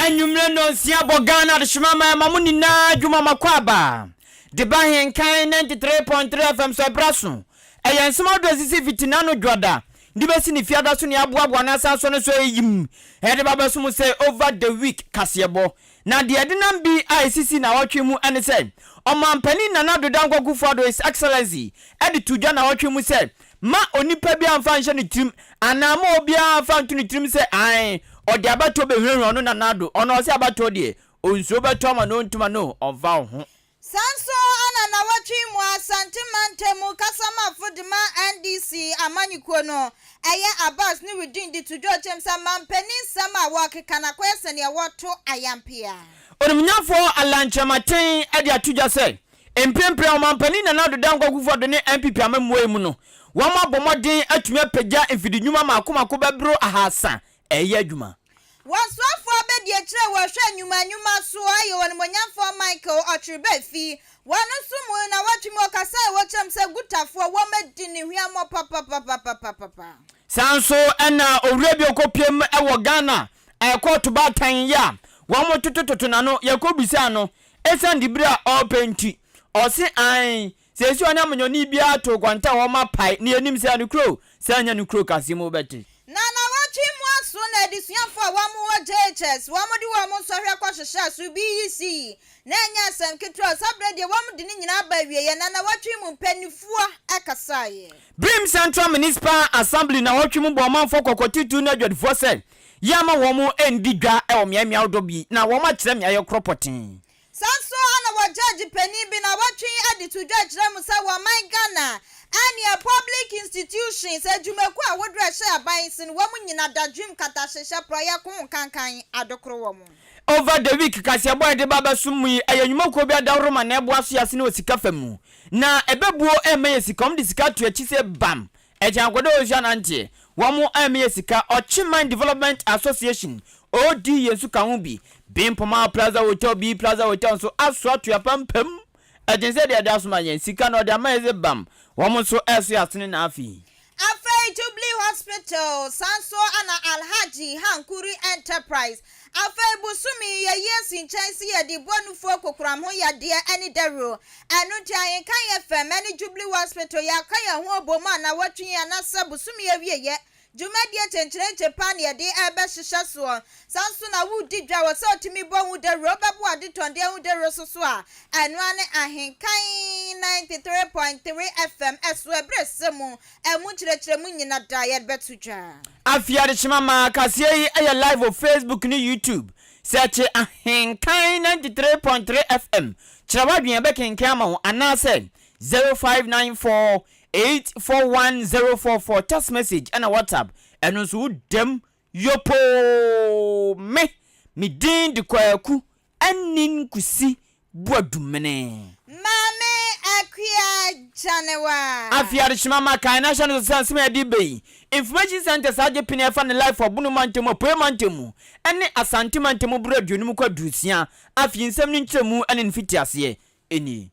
Anwummerɛ nnɔnsia bɔ Ghana adehyema ma ɛma mo nyinaa adwuma makɔ aba de ba Henkan 93.3 FM so ɛberɛ aso. Ɛyɛ nsɛm ahodoɔ a ɛsisi fiti n'ano dwoada de bɛsi ne fiada so ne aboaboa no asan so no so ɛyim ɛde ba bɛso mo sɛ over the week kaseɛbɔ. Na deɛ ɛdenam bi a ɛsisi naawɔtwe mu ne sɛ Ɔmanpanin Nana Addo Dankwa Akufo-Addo His Excellency de to dwa naawɔtwe mu sɛ ma onipa biara mfa nhyɛ ne tirim anaa ma obiara mfa nto ne tirim sɛ ae ɔde abatoɔ bɛhunahuna ɔno Nana Addo, ɔno ɔse abatoɔ deɛ onsuro bɛtɔ ama no ɔntuma no ɔmfa wo ho. Saa nso na nnawɔtwe yi mu Asante mantam mu kasamafo de ma NDC amanyɔkuo no, ɛyɛ Abbas Nurudeen de to dwa ɔkyɛm sɛ mampanin nsɛm a wɔrekeka no akɔyɛ sɛdeɛ wɔreto ayampea. Onimnyafoɔ Allan Kyerematen de ato dwa sɛ, mprempren Ɔmanpanin Nana Addo Dankwa Akufo-Addo ne NPP amammuo yi mu no, wɔabɔ mmɔden atumi apagya mfidinwuma mmaako mmaako bɛboro ahaasa reyɛ adwuma. Wɔsoafoɔ abadiakyire a wɔhwɛ nnwuma nnwuma soɔ yɛ Onimuonyamfoɔ Michael Ɔtwerebɛfi. Wɔn nso mu na wɔtwe mu ɔkasa a ɛwɔ kyɛm sɛ Gutafoɔ wɔn adi ne hweammɔ papapapapapapa. Saa nso na owura bi a ɔkɔpiam wɔ Ghana kɔɔto baatan yi a wɔtotototo n'ano, yɛkɔbisaa no ɛsiane dibere a ɔrepɛ nti, ɔse ae, Seesei ɔne amanyɔni biara too kwanta a wɔma pae na yɛnim sɛ ɛno kuro sɛ ɛnyɛ no kuro kaseɛ mu wobɛte. Na nawɔtwe mu aso na adesuafo a wɔn wɔ JHS wɔn de wɔn nsɔhwɛ kɔ hyehyɛɛ so BEC yi na ɛnyɛ asɛm ketewa o, saa berɛ deɛ wɔn de ne nyinaa aba awieɛ na nawɔtwe mu mpaninfoɔ kasaeɛ. Birim Central Municipal Assembly nawɔtwe mu bɔɔ ɔmanfoɔ kɔkɔ titiriw ne adwadifoɔ sɛ yɛmma wɔn nndi dwa wɔ mmeammea ahodoɔ bi na wɔn akyerɛ mmeaeɛ korɔ pɔtee. Saa nso ara na wɔ judge panin bi na wɔtwe de to dwa kyerɛ mu sɛ wɔ ɔman Ghana ɛneɛ public institutions adwumakuo ahodoɔ a ɛhyɛ aban nse no wɔn nyina dadwem katahyehyɛ porɔeɛ ko nkankan adokoro wɔn. Over the week kaseɛbɔ a yɛde ba abɛsom mu yi, ɛyɛ nnwumakuo bi adaworoma na ɛboa so yɛ asene wɔ sika fa mu. Na ɛbɛbuo ɛmma yɛ sika, wɔn de sika to akyi sɛ bam, Ɛkyɛn akɔda ɔresua nanteɛ. Wɔn a meyɛ sika Ɔkyeman Development Association, ODA, nso ka ho bi. Bempoma Plaza Hotel, B Plaza Hotel nso asoa toa pampam. Ɛkyɛn sɛ deɛ ɛde asoma yɛn sika na ɔde ama yɛn sɛ bam. Wɔn nso ɛreso yɛn asene na afei. Afei Jubilee Hospital, saa nso na Alhaji Hankuri Enterprise. Afei bosome yi yɛyi asi nkyɛn se yɛde bɔ nufoɔ kokoram ho yadeɛ ne dawuro. Ɛno nti Ahenkan FM ne Jubilee Hospital yɛaka yɛn ho abom a nawɔtwe yi anasɛ bosome yi awieɛ dwumadie kyenkyerenkye paa na yɛde rebɛhyehyɛ soɔ. Saa nso na woredi dwa wɔ sɛ wotumi bɔ ho dawuro, wobɛbɔ w'adetɔndeɛ ho dawuro nso so a, ɛno ara ne Ahenkan 93.3 FM so ɛberɛ sɛ mu ɛmu nkyerɛkyerɛmu nyina da yɛde bɛto dwa. Afei adekyema maa kaseɛ yi yɛ live wɔ Facebook ne YouTube. Sɛɛkye Ahenkan 93.3 FM, kyerɛ w'adwene yɛbɛkenkan ama wo anaasɛ 0594 841 044 text message ɛna WhatsApp ɛno nso wo dam yopoo me me din de Kwaku Anin Kusi Boadumene. Maame Akua Gyanewa. Afei adehyema ma kae na hyɛ no so sɛ nsɛm a yɛde reba yi, Information Centre saa gye pene ɛfa ne life wɔ Bono mantam, Apuei mantam mu ne Asante mantam mu bere aduonum kɔ aduosia. Afei nsɛm no nkyerɛmu ne ne mfitiaseɛ nie.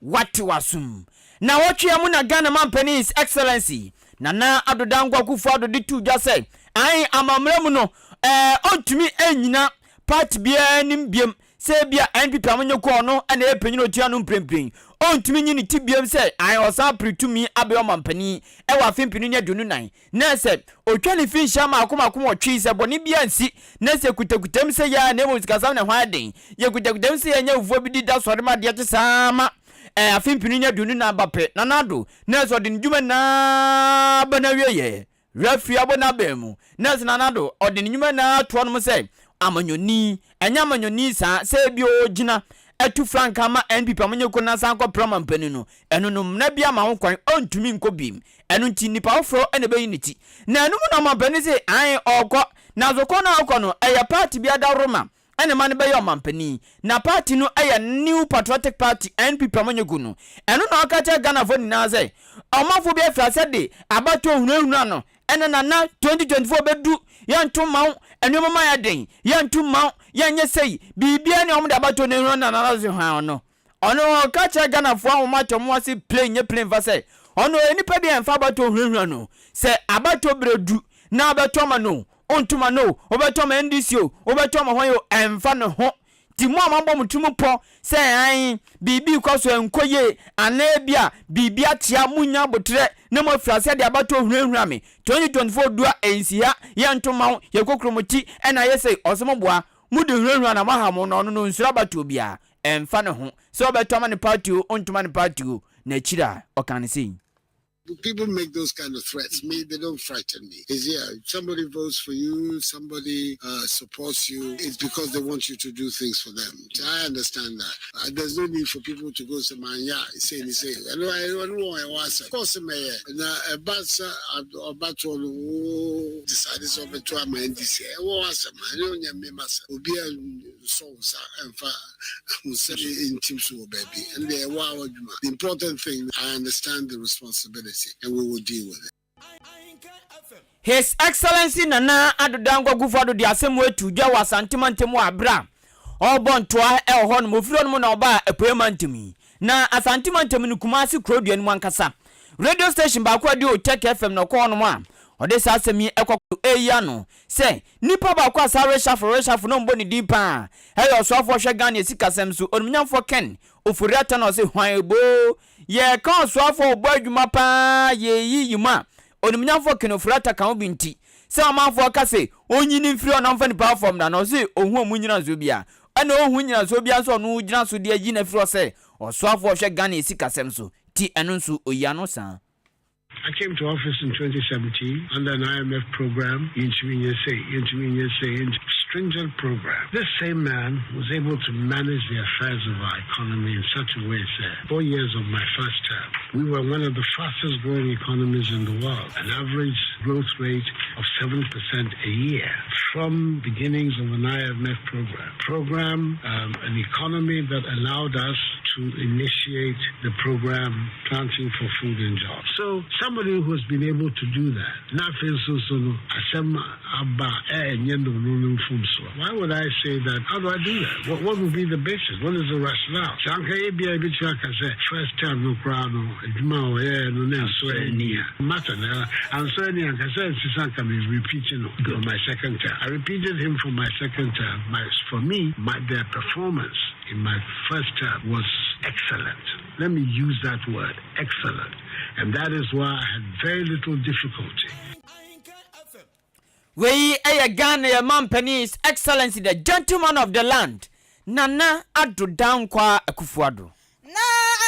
Wate w'asom. Nnawɔtwe a mu na Ghana Mampanin His Excellency Nana Addo Dankwa Akufo Addo de too dwa sɛ ae amammerɛ mu no ɛɛ ɔntumi nnyina party biara anim biom sɛ ebia NPP amanyɔkuo a ɔno na ɛyɛ panyin a ɔtua ano mprempren ɔntumi nyi ne ti biom sɛ ae ɔsan pere tumi abɛyɛ ɔmampanin wɔ afe mpenu ne 24 Na sɛ otwa ne fi nhyia mmaako mmaako nwɔtwe sɛ bɔne biara nsi, na sɛ kutakutam sɛ yɛ a na mmom sikasɛm na ɛho ayɛ den, yɛ kutakutam sɛ yɛnyɛ awufoɔ bi di da sɔre ma adeɛ kye saa ara ma ɛɛ afe mpenu ne 24 ba pɛ, na n'ado, na sɛ ɔde ne dwuma nyinaa ba n'awieɛ, referee abɔ n'abɛn mu, na sɛ Nana-Addo ɔde ne nnwuma nyinaa to hɔnom sɛ amanyɔni, ɛnyɛ amanyɔni saa, sɛ ebia ɔgyina atu frankaa ma NPP amanyɔkuo no asan akɔpere ɔmampanin no, ɛno no mmara bi ama ho kwan, ɔntumi nkɔ biem. Ɛno nti nnipa foforɔ na ɛbɛyi ne ti. Na ɛno mu na ɔmampanin se ae ɔrekɔ. Nanso kɔ no a ɔrekɔ no, ɛyɛ party bi adaworoma na ɛma no bɛyɛ ɔmampanin. Na party no yɛ New Patriotic Party, NPP amanyɔkuo no. Ɛno na ɔka kyerɛ Ghanafoɔ nyinaa sɛ ɔmanfoɔ bi afiri aseɛ de abatoɔ hunahuna no ɛna Nana 2024 bɛdu, yɛnto mma wo, nneɛma mu ayɛ den, yɛnto mma wo, yɛnyɛ sei, biribiara ni a wɔde abatoɔ no ahuna Nana se hwan ɔno. Ɔno ɔka kyerɛ Ghanafoɔ a wɔn atɔ wɔn ase plane nyɛ plane fa sɛ ɔno ɔyɛ nipa bi a ɛmfa abatoɔ hunahuna no sɛ abatoɔ berɛ du na abɛto ama no. Wonto ma no o, wobɛto ama NDC o, wobɛto ama hwan o, ɛmfa ne ho. Nti mo a moabɔ mo tirim pɔ sɛ ae, biribi rekɔ so ɛnkɔ yie, anaa ebia biribi akyea, monnya aboterɛ na moafiri aseɛ de abatoɔ hunahuna me. 2024 du a, ɛnsi ha, yɛnto mma wo, yɛkɔ kurom ti na ayɛ sei, ɔse moboa, mode hunahuna na moaha mo, na ɔno no ɔnsuro abatoɔ biara, ɛmfa ne ho sɛ wobɛto ama no party o, wonto ma no party o, na akyire a, ɔkaa no sei. People make those kind of threats. Me, they don't frighten me. Is yeah, somebody votes for you, somebody supports you. It's because they want you to do things for them. I understand that. There's no need for people to go say, man, yeah, say, say. I know, I don't know what I Of course, me, na about about to decide so to my NDC. What was I know, me, Obi so nsa mfa nsa ntim so wɔ baabi ɛnde ɛwɔ a adwuma. The important thing, I understand the responsibility and we will deal with it. His Excellency Nana Addo Dankwa Akufo-Addo de asɛm atu dwa wɔ Asante mantam wɔ abere a ɔrebɔ ntoa wɔ hɔnom. Ofiri hɔnom na ɔbaa Apueɛ mantam yi. Na Asante mantam no Kumasi kurodua no mu ankasa. Radio station baako a ɛde Otec FM na ɔkɔ hɔnom a ɔde saa asɛm yi kɔ ɛreyi ano sɛ nipa baako a saa reshuffle reshuffle na ɔmbɔ ne din paa ɛyɛ ɔsoafoɔ hwɛ Ghana sikasɛm so onimnyamfoɔ Ken Ofori-Atta, na ɔse hwan eboo, yɛka ɔsoafoɔ ɔbɔ adwuma paa yɛyi yi mu a, onimnyamfoɔ Ken Ofori-Atta ka ho bi. Nti sɛ ɔmanfoɔ ka sɛ ɔnyini mfiri ɔno mfa nipa fam na ɔse ɔhu ɔmu nyinasoɔ bi a ɛna ɔhu nyinasoɔ bi a nso ɔno gyina so de ayi no afiri hɔ sɛ ɔsoafoɔ hwɛ Ghana sikasɛm so, ti ɛno nso oyi ano saa. I came to office in 2017 under an IMF program, stringent program. This same man was able to manage the affairs of our economy in such a way that 4 years of my first term, we were one of the fastest growing economies in the world, an average growth rate of 7% a year from beginnings of an IMF program. Program, an economy that allowed us to initiate the program Planting for Food and Jobs. So somebody who has been able to do that, nothing so so no, asɛm aba ɛnyɛ no no no mfomsoɔ. Why would I say that? How do I do that? What would be the basis? What is the rationale? Sɛ anka ebia ebɛtumi aka sɛ first term no koraa no, adwuma a ɔyɛɛ no na ɛnso ani a matter na ansɔ ani anka sɛ nsesa anka me repeat no for my second term. I repeated him for my second term. For me, their performance in my first term was excellent. Let me use that word, excellent. And that is why I had very little difficulty. Wei ɛyɛ Ghana yɛ mampanin, His Excellency the Gentleman of the Land, Nana Addo Dankwa Akufo-Addo. Na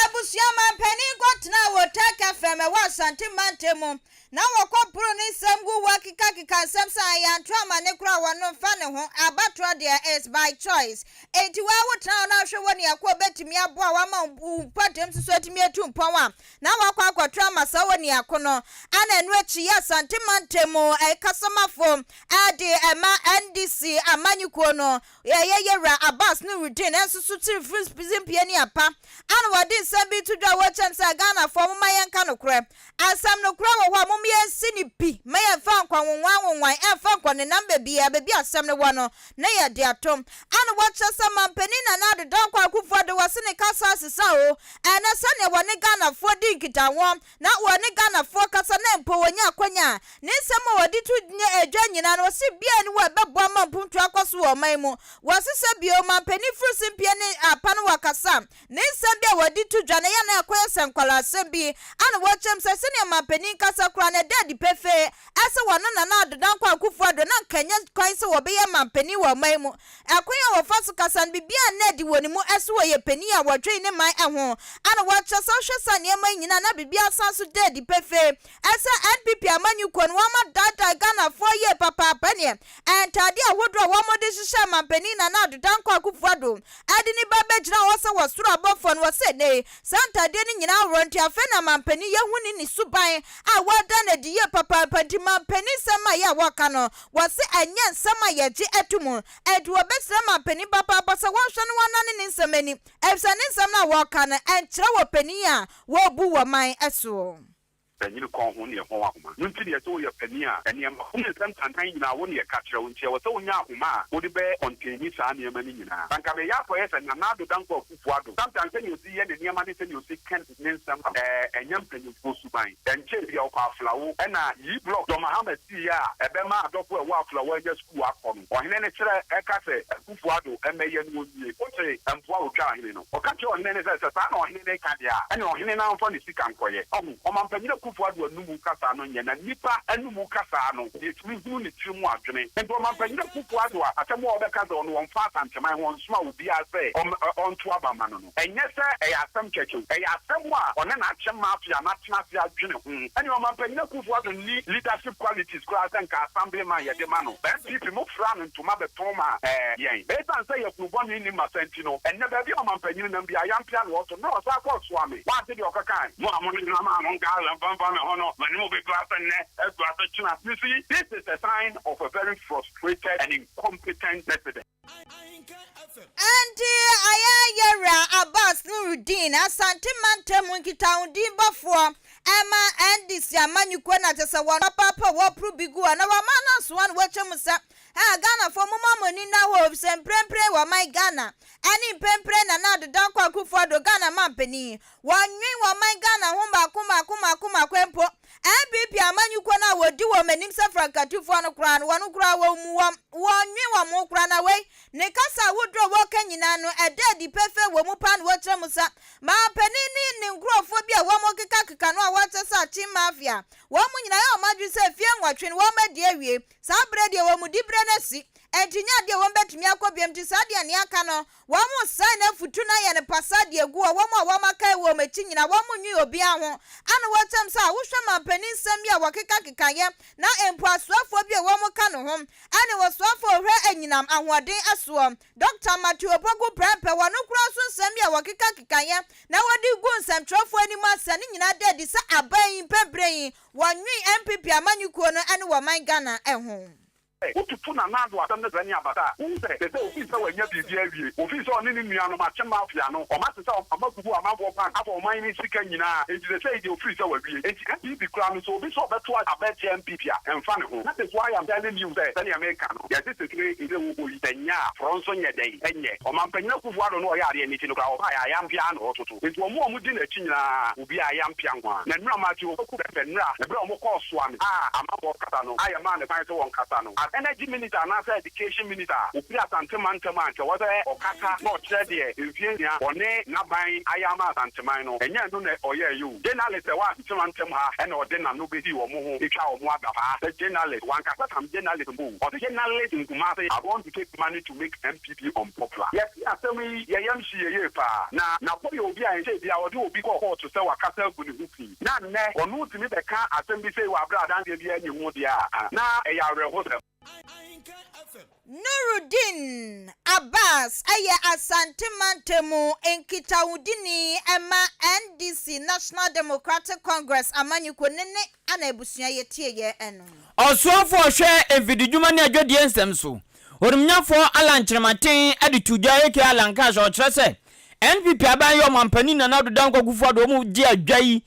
abusua, mampanin kɔtena wɔ Otec FM ɛwɔ Asante mantam mu na wɔkɔ poro ne nsɛm gu wɔ kekakeka nsɛm sɛ ayanto ama ne kora wɔno mfa ne ho. Abatoɔ deɛ is by choice, enti waa wotena hɔ na ahwɛ wɔ nea kɔ bɛtumi aboa wama wo mpɔtam soso atumi atu mpɔn a na wakɔ akɔto ama saa wɔ nea ko no ana. Ɛno akyi yɛ Asante mantam mu ɛkasamafo ɛde ɛma NDC amanyɔkuo no, yɛyɛ yɛwura Abbas Nurudeen ɛnso so tiri firi ne apa ana wɔde nsɛm bi to dwa. Wɔkyɛm sɛ Ghanafoɔ, moma yɛnka nokorɛ, asɛm nokorɛ wɔ hɔ a mom yɛnsi ne pi ma yɛmfa nkɔ nwonwan nwonwan, ɛmfa nkɔ nenam baabiaa baabi asɛm no wɔ no na yɛde atom. Ana wɔkyerɛ sɛ mampanin Nana Addo Dankwa Akufo-Addo wɔ se ne kasa asesa o, ɛnɛ sɛnea wɔne Ghanafoɔ di nkitaho na wɔne Ghanafoɔ kasa na mpo wɔnya akwanya a ne nsɛm a wɔde to adwa nyinaa no, wɔse bia ne wɔ ɛbɛboa ma mpuntu akɔ so wɔ ɔman mu. Wɔse sɛ bio mampanin firi simpie ne apa no wɔkasa ne nsɛm bi a wɔde to dwa no yɛ na ɛkɔyɛ sɛ nkwadaa asɛm bi. Ana wɔkyerɛm sɛ sɛnea mampanin kasa koraa no, ɛda adi pefee ɛsɛ wɔno Nana Addo Dankwa Akufo-Addo na nkanyɛ kwan sɛ wɔbɛyɛ mampanin wɔ ɔman mu. Ɛkwan a wɔfa so kasa no, biribiara nna adi wɔ ne mu ɛso wɔyɛ panin a wɔdwen ne man ho. Ana wɔkyerɛ sɛ wohwɛ sa nneɛma yi nyinaa na biribiara san so da adi pefee ɛsɛ NPP amanyɔkuo no wɔama daadaa Ghanafoɔ yie papaapa. Neɛ ntadeɛ ahodoɔ a wɔde hyehyɛ mampanin Nana Addo Dankwa Akufo-Addo ɛde ne ba bɛgyina hɔ sɛ wɔsoro abɔfoɔ no, wɔsɛ ne saa ntadeɛ no nyinaa worɔ, nti afei na mampanin yɛhu ne ne suban a wɔada no adi yie papaapa. Nti mampanin nsɛm a yɛ a wɔka no, wɔse ɛnyɛ nsɛm a yɛgye ato mu, ɛnti wɔbɛsrɛ mampanin papaapa sɛ wɔnhwɛ no wɔnane ne nsɛm ani, ɛfisɛ ne nsɛm no a wɔka no ɛnkyerɛ wɔ panin a wɔrebu wɔ man soɔ. Panyin kɔn ho ne ɛhɔn ahoma. No nti deɛ sɛ woyɛ panin a, nneɛma ho nsɛm tantan nyinaa wo ne yɛka kyerɛ wo nti ɛwɔ sɛ wonya ahoma a wode bɛ kɔntɛni saa nneɛma no nyinaa. Anka meyɛ akɔyɛ sɛ Nana Addo Dankwa Akufo Addo. Sometimes sɛnea osi yɛ ne nneɛma ne sɛnea osi ka ne nsɛm no, ɛnyɛ mpanyimfoɔ suban. Ɛnkyɛɛ bi a ɔkɔ Aflawo ɛna yi block John Mahama siiɛ a ɛbɛma adɔfo a ɛwɔ Aflawo anya sukuu akɔ no. Ɔhene no kyerɛ ɛka sɛ Akufo Addo mmɛyɛ no ɔnwie. Wote mpoa a ɔtwaa ɔhene no? Ɔka kyerɛɛ ɔhene no sɛ, sɛ saa na ɔhene no reka deɛ a, ɛnneɛ ɔhene no ara mfa ne sika nkɔyɛ. Ɔho, Ɔmampanyin Akufo Addo anomu kasa no nyɛ, na nnipa anomu kasa no, yɛtumi hunu ne tiri mu adwene. Enti Ɔmampanyin Akufo Addo a asɛm a ɔbɛka sɛ ɔno ɔmfa Asanteman ho, ɔnsoma obiara sɛ ɔnto aba mma no no, ɛnyɛ sɛ ɛyɛ asɛm kɛkɛ o, ɛyɛ asɛm a ɔne n'akyɛm mafia no atena ase adwene ho. Ɛnneɛ Ɔmampanyin Akufo Addo nni leadership qualities koraa sɛ nka Assemblyman yɛde ma no. NPP mofraa no ntoma bɛtɔn maa yɛn. Esiane sɛ yafunu bɔne nni mmasa nti no, ɛnnɛ baabi a ɔmampanyin nam biara, ayampea na ɔto. Mmerɛ ɔsan kɔɔ Suame, woante deɛ ɔkɔkae? Mo a monenam a monka asɛmpa mfa me ho no, m'anim bɛgu ase nnɛ, agu ase kyena. You see, this is a sign of a very frustrated and incompetent president. Ɛnde ayɛ Yɛwura Abbas Nurudeen, Asante Mantam nkitahodi bɔfoɔ ɛma NDC amanyɔkuo na kyɛ sɛ wɔn papaapa a wɔporo bi gu hɔ na wɔama no asoa no wɔkyɛ mu sɛ Haa Ghanafoɔ momma mo ani nna hɔ efisɛ mprempren wɔ ɔman Ghana ɛne mprempren Nana Addo Dankwa Akufo Addo Ghana manpanin wɔnnwen wɔ ɔman Ghana ho mmaako mmaako mmaako mmaako mpo NPP amanyukuo no a wɔdi wɔn anim sɛ frankatufoɔ no koraa no wɔn koraa wɔmmu wɔn wɔnnwen wɔn ho koraa na wei ne kasa ahodoɔ a wɔka nyinaa no ɛda adi pefee wɔ mu paa na wɔkyerɛ mu sɛ manpanin ne ne nkurɔfoɔ bi a wɔkekakeka no a wɔkyɛ sɛ Akyem Mafia wɔn nyinaa yɛ wɔn adwene sɛ mfie nwɔtwe no wɔn adi awie Saa berɛ deɛ wɔn diberɛ no asi, enti nyɛ adeɛ a wɔbɛtumi akɔ biom, nti saa deɛ nea aka no, wɔresan no afutu no ayɛ no pasaa de agu hɔ, wɔn a wɔaka wɔ wɔn akyi nyinaa, wɔnnwen obiara ho. Ana wɔkyɛm sɛ a wohwɛ manpanin nsɛm yi a wɔkekakekayɛ, na mpo asoafoɔ bi a wɔka no ho, ɛne ɔsoafoɔ a ɔhwɛ anyinam ahoɔden soɔ, Dɔkta Matthew Opoku Prempeh, wɔn koraa nso nsɛm yi a wɔkekakekayɛ na wɔde gu nsɛmtwerɛfoɔ anim asa no nyinaa da adi sɛ aban yi mpɛmprɛ yi Wɔnnwen NPP amanyɔkuo no ne wɔman Ghana ho. Wototo Nana Addo asɛm no sɛ ne abasa a, wohu sɛ te sɛ ofii sɛ wanya biribi awie. Ofii sɛ ɔne ne nuanom akye mafia no, wɔate sɛ wɔagugu amanfoɔ bank afa ɔman no sika nyinaa, enti sesei deɛ ofiri sɛ wawie. Enti NPP koraa no, sɛ obi sɛ ɔbɛto aba atia NPP a, ɛmfa ne ho. That is why I'm telling you sɛ sɛdeɛ meka no, yɛse sesei nkyerɛ wɔ hɔ yi, sɛ nyɛ a, forɔ nso nyɛ dɛn? Ɛnyɛ. Ɔmanpanyin Akufo Addo no ɔyɛ adeɛ no nti no koraa ɔbaeɛ a, ayampe ara na ɔretoto. Enti wɔn a wɔdi n'akyi nyinaa, obiara ayampea nko ara. Na nnura Matthew Opoku Bɛfɛ nnura ɛberɛ a wɔkɔɔ Soame a amanfoɔ kasa no a yɛmaa no kwan sɛ wɔnkasa no, as Energy Minister anaasɛ Education Minister a ɔfiri Asante mantam a anka ɛwɔ sɛ ɔkasa na ɔkyerɛ deɛ mfeɛ nsia ɔne n'aban ayɛ ama Asanteman no, ɛnyɛ ɛno na ɔyɛeɛ o. Journalist a ɛwɔ Asante mantam ha na ɔde n'ano bɛsii wɔn ho twaa wɔn adapaa sɛ journalist, wankasa some journalist mpo o, ɔse journalist in Kumasi are born to take money to make NPP unpopular. Yɛtee asɛm yi, yɛn yam hyee yɛn yie paa. Na Napo yɛ obi a ɛnkyɛe biara ɔde obi kɔɔ kɔɔto sɛ wakasa agu ne ho fi. Na nnɛ ɔno tumi bɛka asɛm bi sei wɔ aberɛ a adanseɛ biara nni ho deɛ a, na ɛyɛ awerɛhosɛm. Nurudeen Abbas yɛ Asante mantam nkitahodini ma NDC, National Democratic Congress, amanyɔkuo ne ne ana abusua yɛtieɛ no. Ɔsoafo a ɔhwɛ mfididwuma ne adwadie nsɛm so, Onimnyafoɔ Allan Kyerematen de too dwa aka Allan kaa sɛ ɔkyerɛ sɛ NPP aban yɛ ɔmanpanin Nana Addo Dankwa Akufo-Addo wɔn gye adwa yi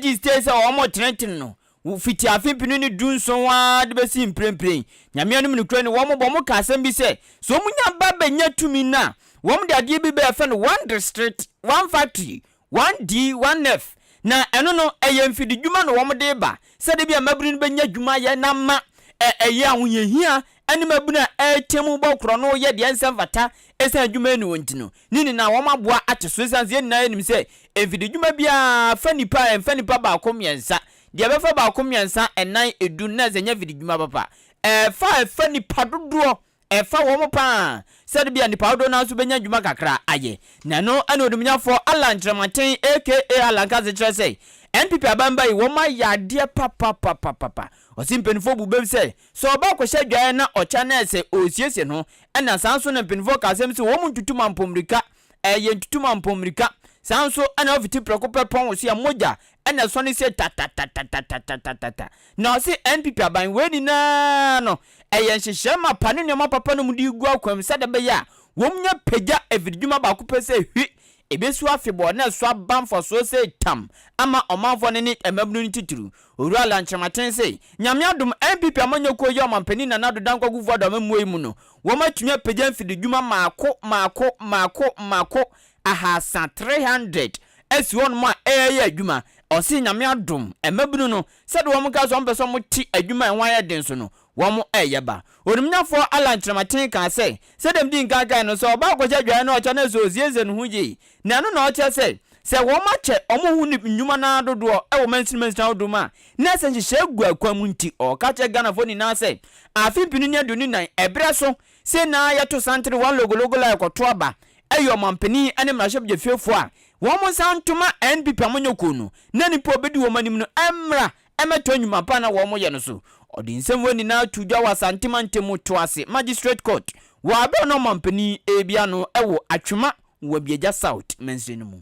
gye stay sɛ wɔn retenetene no fiti afe mpenu ne du nson ara de bɛsi mprempren. Nyame anom nokorɛ ni wɔn bɔ wɔn ka asɛm bi sɛ sɛ wɔn nya ba bɛnya tumi no a wɔn de adeɛ bi bɛɛfɛ no one district one factory 1D, 1F, na ɛno no, ɛyɛ mfididwuma na wɔde reba sɛdeɛ ebia mmabunu no bɛnya adwuma ayɛ na ama ɛyɛ ahohiahia ne mmabunu a ɛretwa mu bɔ korɔno yɛ deɛ ɛnsɛ mfata ɛsiane adwuma nni hɔ nti no, ne nyinaa wɔaboa ate so ɛsiane sɛ yɛn nyinaa yɛnim sɛ mfididwuma biara fa nnipa a ɛmfa nnipa baako mmiɛnsa, deɛ ɛbɛfa baako mmiɛnsa, nnan, edu no na ɛsɛ ɛnyɛ mfididwuma papa. Ɛfa ɛfa nnipa dodoɔ Ɛfa wɔn paa sɛ ebia nnipa dodoɔ no ara nso bɛnya adwuma kakra ayɛ. Na ɛno na Onimnyafoɔ Allan Kyerematen aka Allan Kase kyerɛ sɛ NPP aban ba yi wɔn ayɛ adeɛ papapapapa. Ɔse mpaninfoɔ bu bem sɛ, sɛ ɔba kɔhyɛ adwaeɛ na ɔkyɛ na ɛsɛ ɔresiesie no ɛna saa nso na mpaninfoɔ ka asɛm sɛ wɔn ntutu mampɔ mmirika, ɛyɛ ntutu mampɔ mmirika. Saa nso na ɔfiti prɛko pɛ pɔn wo so yɛ mogya ɛna ɛsɔne sɛ tatatatatatatatata. Na ɔse NPP aban wei nyinaa no ɛyɛ nhyehyɛɛ mapa ne nneɛma papa na wɔde regu akwan mu sɛdeɛ ɛbɛyɛ a wɔnya pagya afididwuma baako pɛ sɛ hwi. Ɛbɛsu afebɔɔ na ɛso aba mfasoɔ sei tam ama ɔmanfoɔ no ne mmabunu no titiriw. Owura Allan Kyerematen se, Nyame adom, NPP amanyɔkuo yi a Ɔmanpanin Nana Addo Dankwa Akufo-Addo amammuo yi mu no, wɔatumi apagya mfididwuma mmaako mmaako mmaako mmaako ahaasa, 300, asi hɔnom a ɛreyɛ adwuma. Ɔse Nyame adom, mmabunu no, sɛdeɛ wɔn kaa sɛ wɔn pɛ sɛ wɔn te adwuma a ɛho ayɛ den so no, wɔn reyɛ ba. Onimnyafoɔ Allan Kyerematen kaa sɛ, Sɛdeɛ medii nkan kaeɛ no, sɛ ɔbaa kɔhyɛ adwaeɛ na ɔkyɛ na sɛ ɔsiesie ne ho yie, na ɛno na ɔkyerɛ sɛ, sɛ wɔakyɛ wɔn ho nnwuma no ara dodoɔ wɔ mansini mansini ahodoɔ mu a, na sɛ nhyehyɛeɛ gu akwan mu nti, ɔreka kyerɛ Ghanafoɔ nyinaa sɛ, afe mpenu ne 24 ɛberɛ so sei na yɛto santene one logologo la yɛkɔto aba ɛyɛ ɔmanpanin ne mmarahyɛbadwafiefoɔ a wɔn nsa ntoma NPP amanyɔkuo no na nipa a ɔbɛdi wɔn anim no mmra mmɛtoa nnwuma pa a na wɔyɛ no so. Ɔde nsɛm wei nyinaa too dwa wɔ Asante mantam Toase Magistrate Court wɔ aberɛ a na ɔmanpanin rebia ano wɔ Atwema Wabiagya South mansini no mu.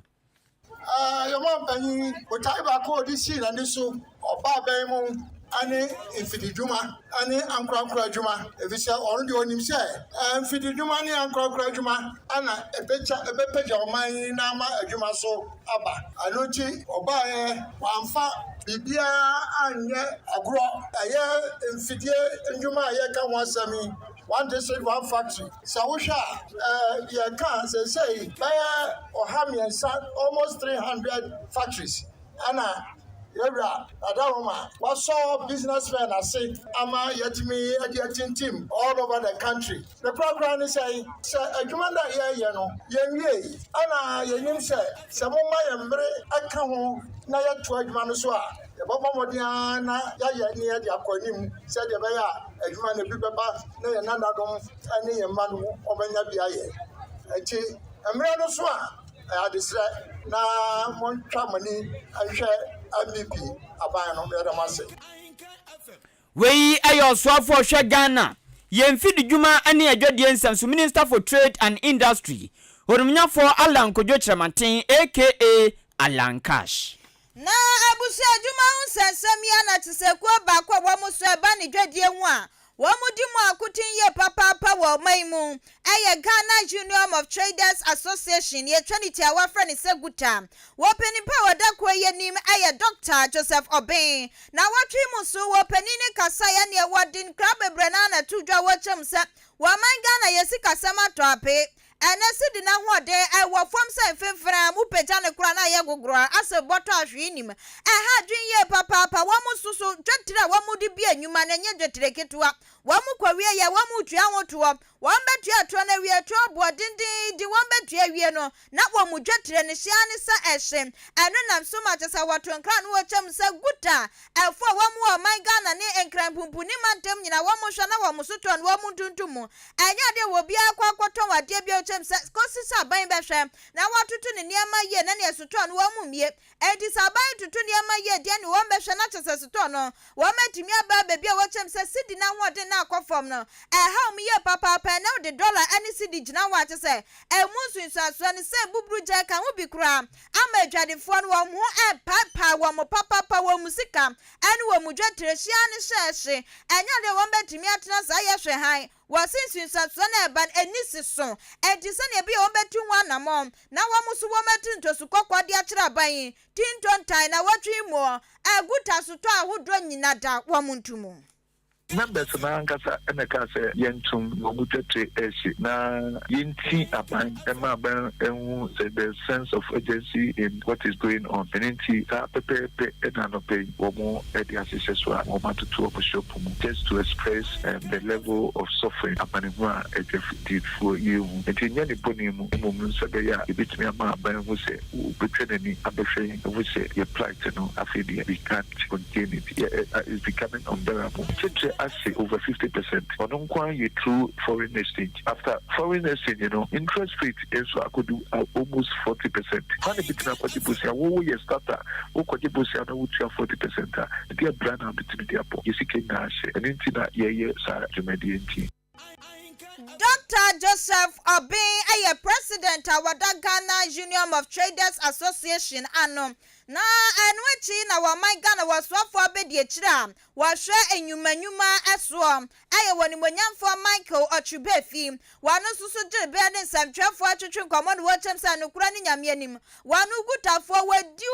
Yɛn ɔmanpanyin, botae baako a ɔde sii n'ani so ɔbaa bɛn mu ne mfididwuma ne ankorankoro adwuma, efisɛ ɔno deɛ ɔnim sɛ mfididwuma ne ankorankoro adwuma na ɛbɛkya ɛbɛpagya ɔman yi na ama adwuma so aba. Ɛno nti ɔbaeɛ wamfa biribiara anyɛ agorɔ. Ɛyɛ mfidie ndwuma a yɛreka ho asɛm yi, one district one factory. Sɛ wohwɛ a, yɛka a seesei bɛyɛ 300, almost 300 factories ɛna yɛwura Adaroma wasɔ businessmen ase ama yɛatumi de atintim all over the country. Ne korakora ne sɛn? Sɛ adwuma no a yɛreyɛ no yɛnwiei, ɛna yɛnim sɛ sɛ moma yɛn mmere ka ho na yɛtoa adwuma no so a, yɛbɛbɔ mmɔden ara na yɛayɛ ne yɛde akɔ anim sɛdeɛ ɛbɛyɛ a adwuma no bi bɛba na yɛn nananom ne yɛn mma no wɔbɛnya bi ayɛ. Nti mmerɛ no so a, ɛyɛ adesrɛ na montwa mo ani nhwɛ NPP aban no. Yɛda mo ase. Wei yɛ ɔsoafoɔ a ɔhwɛ Ghana yɛn mfididwuma ne adwadie nsɛm so Minister for Trade and Industry, Onimnyafoɔ Allan Kojo Kyerematen aka Allan Cash. Na abusua adwuma ho nsɛnsɛm yi ara na te sɛ kuo baako a wɔn so ɛba ne dwadie ho a wɔn di mu akoten yie papaapa wɔ ɔman yi mu ɛyɛ Ghana Union of Traders Association yɛtwa ne tiawa frɛ no sɛ GUTA. Wɔ panin pa a ɔda kuo yi anim ɛyɛ Dɔkta Joseph Obeng. Nawɔtwe yi mu so wɔ panin no kasaeɛ neɛ wɔde nkra bebree no ara na ɛto dwa wɔ kyerɛ mu sɛ wɔ ɔman Ghana yɛ sikasɛm atɔ ape. Ɛnnɛ sidi no ahoɔden wɔ fam sɛ mfemfene a mopagya no koraa na ayɛ gogoro asɛ bɔtɔ a hwee nnim. Ɛha adwene yie papaapa. Wɔn nso so, dwetire a wɔde bue nnwuma no, ɛnyɛ dwetire ketewa. Wɔkɔwie yɛ, wɔretua ho toɔ. Wɔbɛtua toɔ no awie, toɔ boɔ dendeenden wɔbɛtua awie no, na wɔn dwetire no hye ara ne sɛ ɛhye. Ɛno nam so ma kyerɛ sɛ wɔto nkra no wɔkyɛ mu sɛ guta ɛfo a wɔn wɔ ɔman Ghana ne Nkran pumpuni mantam nyinaa wɔn hwɛ na wɔn so toɔ no wɔn ntontom mu. Ɛnyɛ adeɛ wɔ obiara kɔ akɔtɔn adeɛ bio kyɛm sɛ kɔsi sɛ aban bɛhwɛ na wɔatoto ne nneɛma yie na neɛ sotɔɔ no wɔn mmie. Enti sɛ aban toto nneɛma yie deɛ ne wɔn bɛhwɛ na kyɛ sɛ sotɔɔ no wɔn atumi aba baabi a wɔkyɛm sɛ sidi no ahoɔden no akɔ fam no ɛha wɔn yie papaapa. Ɛnɛ wode dɔla ne sidi gyina hɔ a kyɛ sɛ ɛmu nsunsuansoɔ ne sɛ buburu gya ka ho bi koraa ama adwadifoɔ no wɔn ho ɛrepaepae wɔn papapa wɔn sika ɛne wɔn dwetire hyia ne hyɛ hye. Ɛnyɛ adeɛ a wɔbɛtumi atena saa yɛ hwɛ hann. Wɔse nsunsuansoɔ no a ɛba no ɛnni si so. Enti sɛdeɛ ɛbɛyɛ a wɔbɛtu ho anammɔn na wɔn nso wɔatu ntoso kɔkɔɔ de akyerɛ aban yi ti ntontan na wɔtwe mu agu tasotɔ ahodoɔ nyina da wɔn nto mu. Members no ankasa na ɛkaa sɛ yɛntom na wɔn dwetire rehye na yɛnti aban mma aban nhu sɛ there is sense of urgency in what is going on. Ɛno nti saa pɛpɛɛpɛ na anɔpa yi wɔn de ahyehyɛ so a wɔn atoto wɔn shop mu just to express the level of suffering, amanehunu a adwadifoɔ yi rehu. Nti ɛnyɛ ne bɔne mu mmom no sɛ ɛbɛyɛ a yɛbɛtumi ama aban ahu sɛ wɔbɛtwa n'ani abɛhwɛ yɛn ahu sɛ yɛ plight no afei deɛ we can't contain it, yɛ it's becoming unbearable. Kyɛnkyerɛ ase over 50%, ɔno nko ara yɛ through foreign exchange. After foreign exchange no, interest rate nso akɔdu almost 40%. Hwan na ɛbɛtumi akɔgye bosea? Wo woyɛ starter, wokɔgye bosea na wotua 40% a, ɛdeɛn bra na wobɛtumi de abɔ? Yɛ sika nyinaa ahyɛ. Ɛno nti na yɛreyɛ saa dwumadie nti. Dɔkta Joseph Obeng yɛ President a wɔda Ghana Union of Traders Association ano. Na ɛno akyi na wɔman Ghana wɔsoafoɔ abɛdiakyire a wɔhwɛ nnwuma nnwuma soɔ ɛyɛ wɔ Onimuonyamfoɔ Michael Ɔkyerbefi. Wɔn nso so gyere berɛ ne nsɛmtwerɛfoɔ atwetwe nkɔmmɔ na wɔkyerɛm sɛ nokorɛ ne Nyame anim. Wɔn Gutafoɔ wɔadi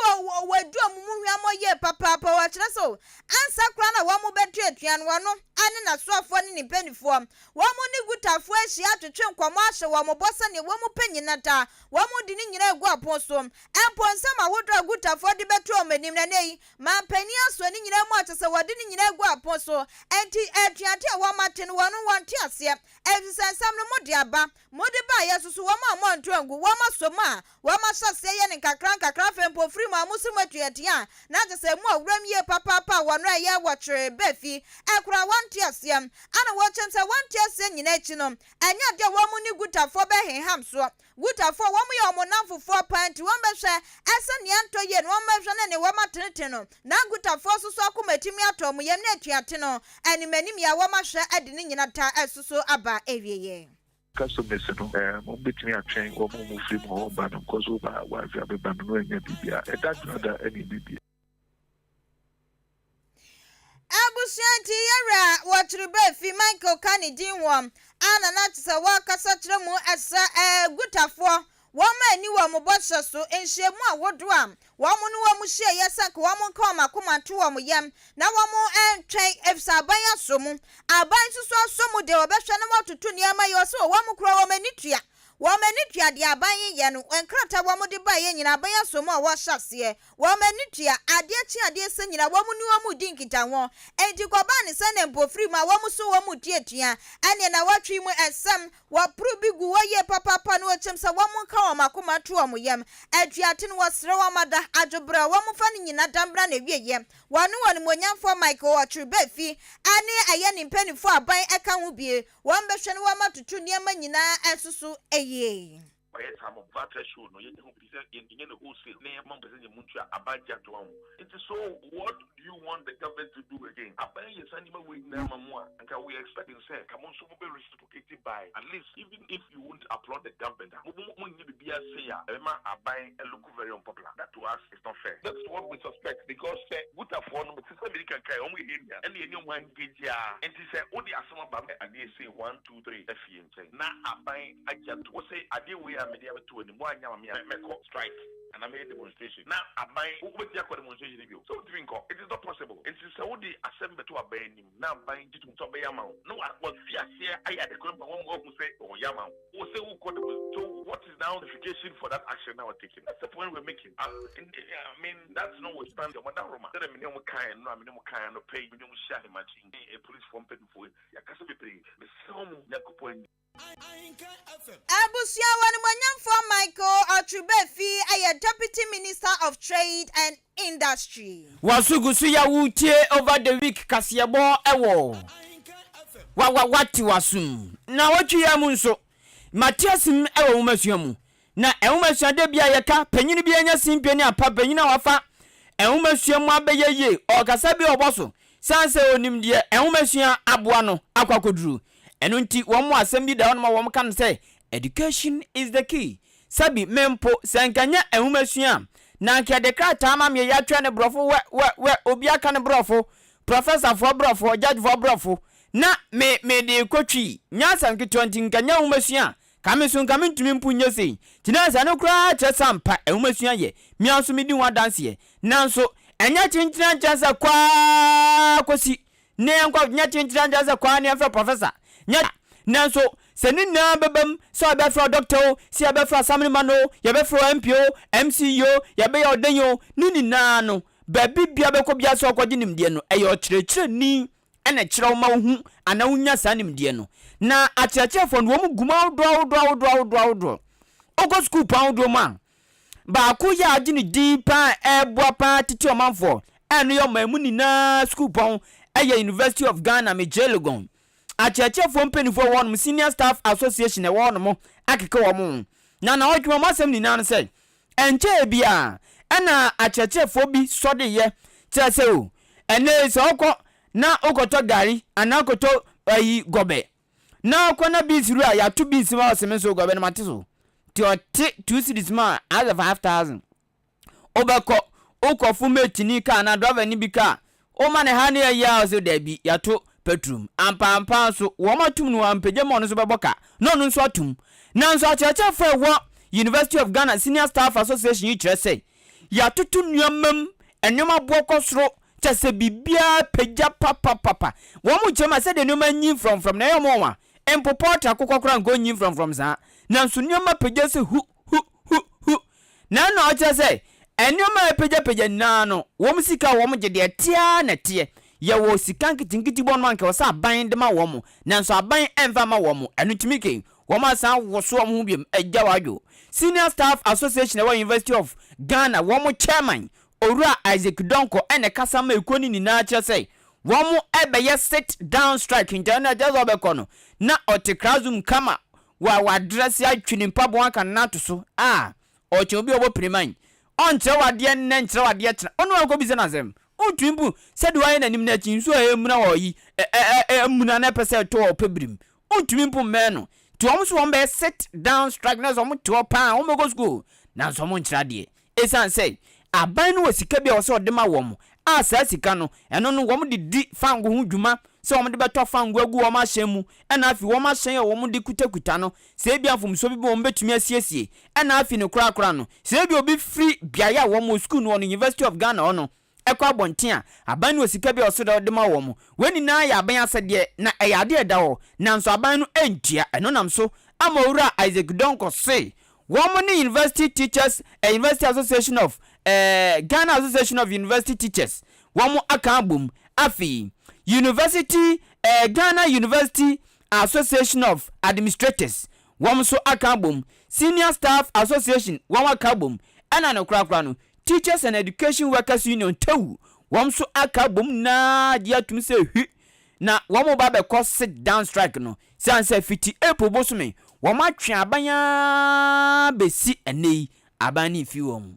wɔadi wɔn mu hwammɔ yie papaapa. Wɔkyerɛ sɛ ansa koraa na wɔn bɛto atua no wɔno ne n'asoafoɔ ne ne mpaninfoɔ wɔn ne Gutafoɔ ahyia atwetwe nkɔmmɔ ahyɛ wɔn bɔ sɛdeɛ wɔn pɛ nyina da wɔn de ne nyina agu apon so. Mpo nsɛm ahodoɔ a Gutafoɔ de bɛto wɔn anim no ɛnɛ yi Manpanin asɔ ne nyinaa mu a kyerɛ sɛ wɔde ne nyinaa agu apon so. Enti atuate a wɔate no, wɔn wɔnte aseɛ. Ɛfiri sɛ nsɛm no mode aba, mode baeɛ nso so wɔn a moanto angu, wɔasɔ mu a wɔahyɛ aseɛ yɛ no nkakra nkakra. Afei mpo firi mu a mose moatu atua a, na kyerɛ sɛ emu awuram yie papaapa a wɔn a ɛyɛ wɔkyere ba fi koraa wɔnte aseɛ. Ɛna wɔkyerɛ sɛ wɔnte aseɛ nyinaa akyi no, ɛnyɛ adeɛ a wɔn ne Gutafoɔ bɛheham soɔ. Gutafoɔ, wɔn yɛ wɔn nnamfofoɔ paa nti wɔn bɛhwɛ ɛsɛ nea ɛntɔ yie no wɔn bɛhwɛ ne nea wɔn atenetene no na Gutafoɔ nso so akoma atumi atɔ wɔn yam ne atuate no anim anim yɛ a wɔn ahwɛ de ne nyina ta ɛsoso aba awieɛ. Customers no eh mo betumi atwɛn wɔn a wɔn firi mu hɔ ba no nkɔ so ba wife abɛba no no anya biribiara ɛda dwoada ɛne biribiara. Abusua nti yɛwerɛ a wɔkyere bɛ fi Michael ka ne din hoɔ a na na kyesɛ wɔkasa kyerɛ mu ɛsɛ ɛɛ Gutafoɔ wɔn anni wɔn bɔhyɛ so nhyiamu ahodoɔ a wɔn ne wɔn hyiaeɛ sɛ nka wɔn nka wɔn akoma nto wɔn yam na wɔn ntwɛn efisɛ aban asɔ mu aban nso so asɔ mu deɛ wɔbɛhwɛ na wɔatoto nneɛma yie ɔsɛ wɔn kura wɔn ani tua wɔn ani tua deɛ aban yɛ no nkrataa wɔn de baeɛ nyinaa aban asɔ mu a wɔahyɛ aseɛ Wɔn ani tua, adeɛ kye adeɛ sa nyinaa wɔn ne wɔn redi nkitaho. Enti kɔbaa ne sɛ na mpofirim a wɔn so wɔn redi atua. Ɛnneɛ nnawɔtwe yi mu nsɛm, wɔporo bi gu hɔ yie papaapa na wɔkyɛm sɛ wɔn nka wɔn akoma nto wɔn yam. Atuate no wɔsrɛ wɔn ada, adwobrɛ, wɔn mfa ne nyina da mmra n'awieɛ. Wɔne wɔn animuonyamfoɔ Michael Ɔkyerbefi ne ɛyɛ ne mpaninfoɔ aban ka ho bie, wɔn bɛhwɛ na wɔn atoto nneɛma nyinaa nso so yie. Ɔyɛ saa mo va threshold no yɛnyɛ ho biribi sɛ yɛnyɛ no wholesale na yɛma mo percentage mu ntua aban gye ato ho nti so what do you want the government to do again aban yɛ saa nneɛma wei nyinaa ma mo a nka we are expecting sɛ nka mo nso mo bɛ reciprocate by at least even if you won't applaud the government a mo mo nyɛ biribiara sei a ɛbɛma aban look very unpopular that to us is not fair. That's what we suspect because sɛ Gutafoɔ no te sɛ medi kan kae wɔn yɛ yɛn nua ɛna yɛne wɔn engage a nti sɛ wode asɛm aba adeɛ sei one two three afie nkyɛn na aban agye ato wo se adeɛ wei a mede abɛto w'anim woanyɛ ama me a mɛkɔ strike anaa mɛyɛ demonstration na aban wobɛtumi akɔ demonstration no bio sɛ wontumi nkɔ it is not possible nti sɛ wode asɛm bɛto aban anim na aban gye tom sɛ ɔbɛyɛ ama wo na wafi aseɛ ayɛ adekorɔ ma wɔn wahu sɛ ɔyɛ ama wo wo sɛ wokɔ demonstration so what is now justification for that action now taking that's the point we're making I, I mean that's notwithstanding ɔmo dawroma sɛdeɛ mene ɔmo kaeɛ no a mene ɔmo kaeɛ no pɛ yi mene ɔmo hyia ahemakye polisifoɔ mpanimfoɔ yɛakasa bebree mesrɛ mo Nyankopɔn anim. Abusua Onimuonyamfoɔ Michael Otribefi yɛ Deputy Minister of Trade and Industry. Waso gu so ya wotie over the week kaseɛbɔ wɔ wa wa wate wasom naawɔtwe yi ara mu nso mate asem wɔ nwomasua mu Na nwomasua da bi a yɛka panyin bi anya simpie ne apa panyin a wafa nwomasua mu abɛyɛ yie ɔkasa bi a ɔbɔ so sane sɛ onim deɛ nwomasua aboa no akɔ akɔduru. Ɛno nti wɔn asɛm bi da hɔnom a wɔka no sɛ education is the key. Sɛbi me mpo sɛ nka nyɛ nwomasua a na anka yɛde krataa ma me yɛatwerɛ no borɔfo wɛ wɛ wɛ obi aka no borɔfo professorfoɔ borɔfo judgefoɔ borɔfo na me mede rekɔtwi nyɛ asɛm ketewa nti nka nyɛ nwomasua a Ka me nso nka mentumi mpo nyɛ sei. Nti na sɛ ɛno koraa kyerɛ sɛ ampa nwomasua yɛ, me ara nso medi ho adanseɛ. Nanso ɛnyɛ kyenkyerankyerɛ sɛ kɔ ara kɔsi na yɛnkɔ, nyɛ kyenkyerankyerɛ sɛ kɔ ara na yɛmfrɛ professor, nyɛ da. Nanso sɛ ne nyinaa bɛbam sɛ wɔbɛfrɛ wo doctor o, sɛ yɛbɛfrɛ wo assemblyman o, yɛbɛfrɛ wo MP o, MC o, yɛbɛyɛ wo dɛn o, ne nyinaa no, baabi biara bɛkɔ biara sɛ wokɔgye nimdeɛ no, ɛyɛ ɔkyerɛkyerɛni na ɛkyerɛ wo ma wohu anaa wonya saa nimdeɛ no. Na akyerɛkyerɛfoɔ no, wɔn gu mu ahodoɔ ahodoɔ ahodoɔ ahodoɔ ahodoɔ. Wokɔ sukuu pɔn ahodoɔ mu a, baako yɛ a agye ne din paa a ɛreboa paa tete ɔmanfoɔ, ɛno yɛ ɔman mu nyinaa sukuu pɔn, ɛyɛ University of Ghana, Mejie Legon. Akyerɛkyerɛfoɔ mpanimfoɔ wɔ hɔnom, Senior Staff Association ɛwɔ hɔnom akeka wɔn ho. Na naawɔtwe wɔn asɛm nyinaa no sɛ, Ɛnkyɛɛ biara ɛna akyerɛkyerɛfoɔ bi sɔdeeɛ kyerɛ sɛ o, ɛnnɛ yi sɛ wokɔ na wokɔtɔ gari anaa wokɔtɔ ayi gɔbɛ na wokɔ na beans wura yɛato beans ma ɔse me nso gɔbɛ no mate so nti ɔte 2 cedis ma a ayɛ 5000 wobɛkɔ. Wokɔfo mateni kaa anaa driverni bi kaa, woma no ha ne ayi a, ɔse daabi, yɛato petrol mu. Ampaampa ara nso, wɔn atom no, wampagya mu a ɔno nso bɛbɔ ka, na ɔno nso atom. Nanso akyerɛkyerɛfo a ɛwɔ University of Ghana Senior Staff Association yi kyerɛ sɛ, yɛatoto nneɛma mu, nneɛma boɔ kɔ soro, kyerɛ sɛ biribiara pagya papapapa. Wɔn kyerɛ mu a, sɛdeɛ nneɛma nyin frɔmfrɔm no, ɛyɛ wɔn nwanwa. Mpo pɔɔtre akokɔ koraa nka ɔnyin frɔmfrɔm saa. Nanso nneɛma pagya sɛ hu, hu, hu, hu. Na ɛnna ɔkyerɛ sɛ nneɛma a ɛpagyapagya nyinaa no, wɔn sika a wɔgye deɛ ɛteɛ ara na ɛteɛ. Yɛwɔ sika nketenkete bi wɔ hɔnom a anka ɛwɔ sɛ aban de ma wɔn, nanso aban mfa mma wɔn. Ɛno nti Mike, wɔasan awoso wɔn ho bio agyaw adwo. Senior Staff Association a ɛwɔ University of Ghana wɔn chairman, Owura Isaac Donkor na ɛkasa ma ekuo no nyinaa kyerɛ sɛ wɔrebɛyɛ sit down strike nti ɛno ɛkyerɛ sɛ ɔbɛkɔ no na ɔte classroom kama wa wadrɛse atwi ne mpaboa aka ne nan ato so a ɔkyɛn obi a ɔbɔ piriman ɔnkyerɛ wo adeɛ nnɛ nkyerɛ wo adeɛ kyena ɔno ankɔbisa no asɛm wontumi mpo sɛdeɛ wayɛ n'anim no akyi nsuo a ɛmuna wɔ yi ɛmuna na ɛpɛ sɛ ɛtɔ wɔ ɔpɛ birim wontumi mpo mmɛn no nti wɔn nso wɔn bɛyɛ sit down strike na sɛ wɔn te hɔ paa wɔn bɛkɔ sukuu nanso wɔn nkyerɛ adeɛ Esiane sɛ aban no wɔ sika bi a ɛwɔ sɛ ɔde ma wɔn a saa sika no, ɛno no wɔde di fango ho dwuma sɛ wɔde bɛtɔ fango agu wɔn ahyɛn mu, ɛna afei wɔn ahyɛn a wɔde kutakuta no, sɛ ebia mfomsoɔ bi ba wɔn bɛtumi asiesie, ɛna afei no korakora no, sɛ ebia obi firi beaeɛ a wɔn wɔ sukuu no wɔ no, University of Ghana hɔ no, kɔ abɔnten a, aban no wɔ sika bi a ɔsɛ dɛ ɔde ma wɔn. Wei nyinaa yɛ aban asɛdeɛ, na ɛyɛ adeɛ a ɛda hɔ, nanso aban no ntua. Ɛno nam so ama Owura Isaac Donkor se wɔn ne University Teachers eh, University Association of eh, Ghana Association of University Teachers wɔn aka abom. Afei, University eh, Ghana University Association of Administrators wɔn nso aka abom. Senior Staff Association wɔn aka abom. Ɛna no korakora no, Teachers and Education Workers Union, TEWU, wɔn nso aka abom nyinaa agye atum sɛ hwi na wɔn reba abɛkɔ sit down strike no siane sɛ fiti April bosome wɔn atwe aban ara bɛsi ɛnnɛ yi aban no mfi wɔn.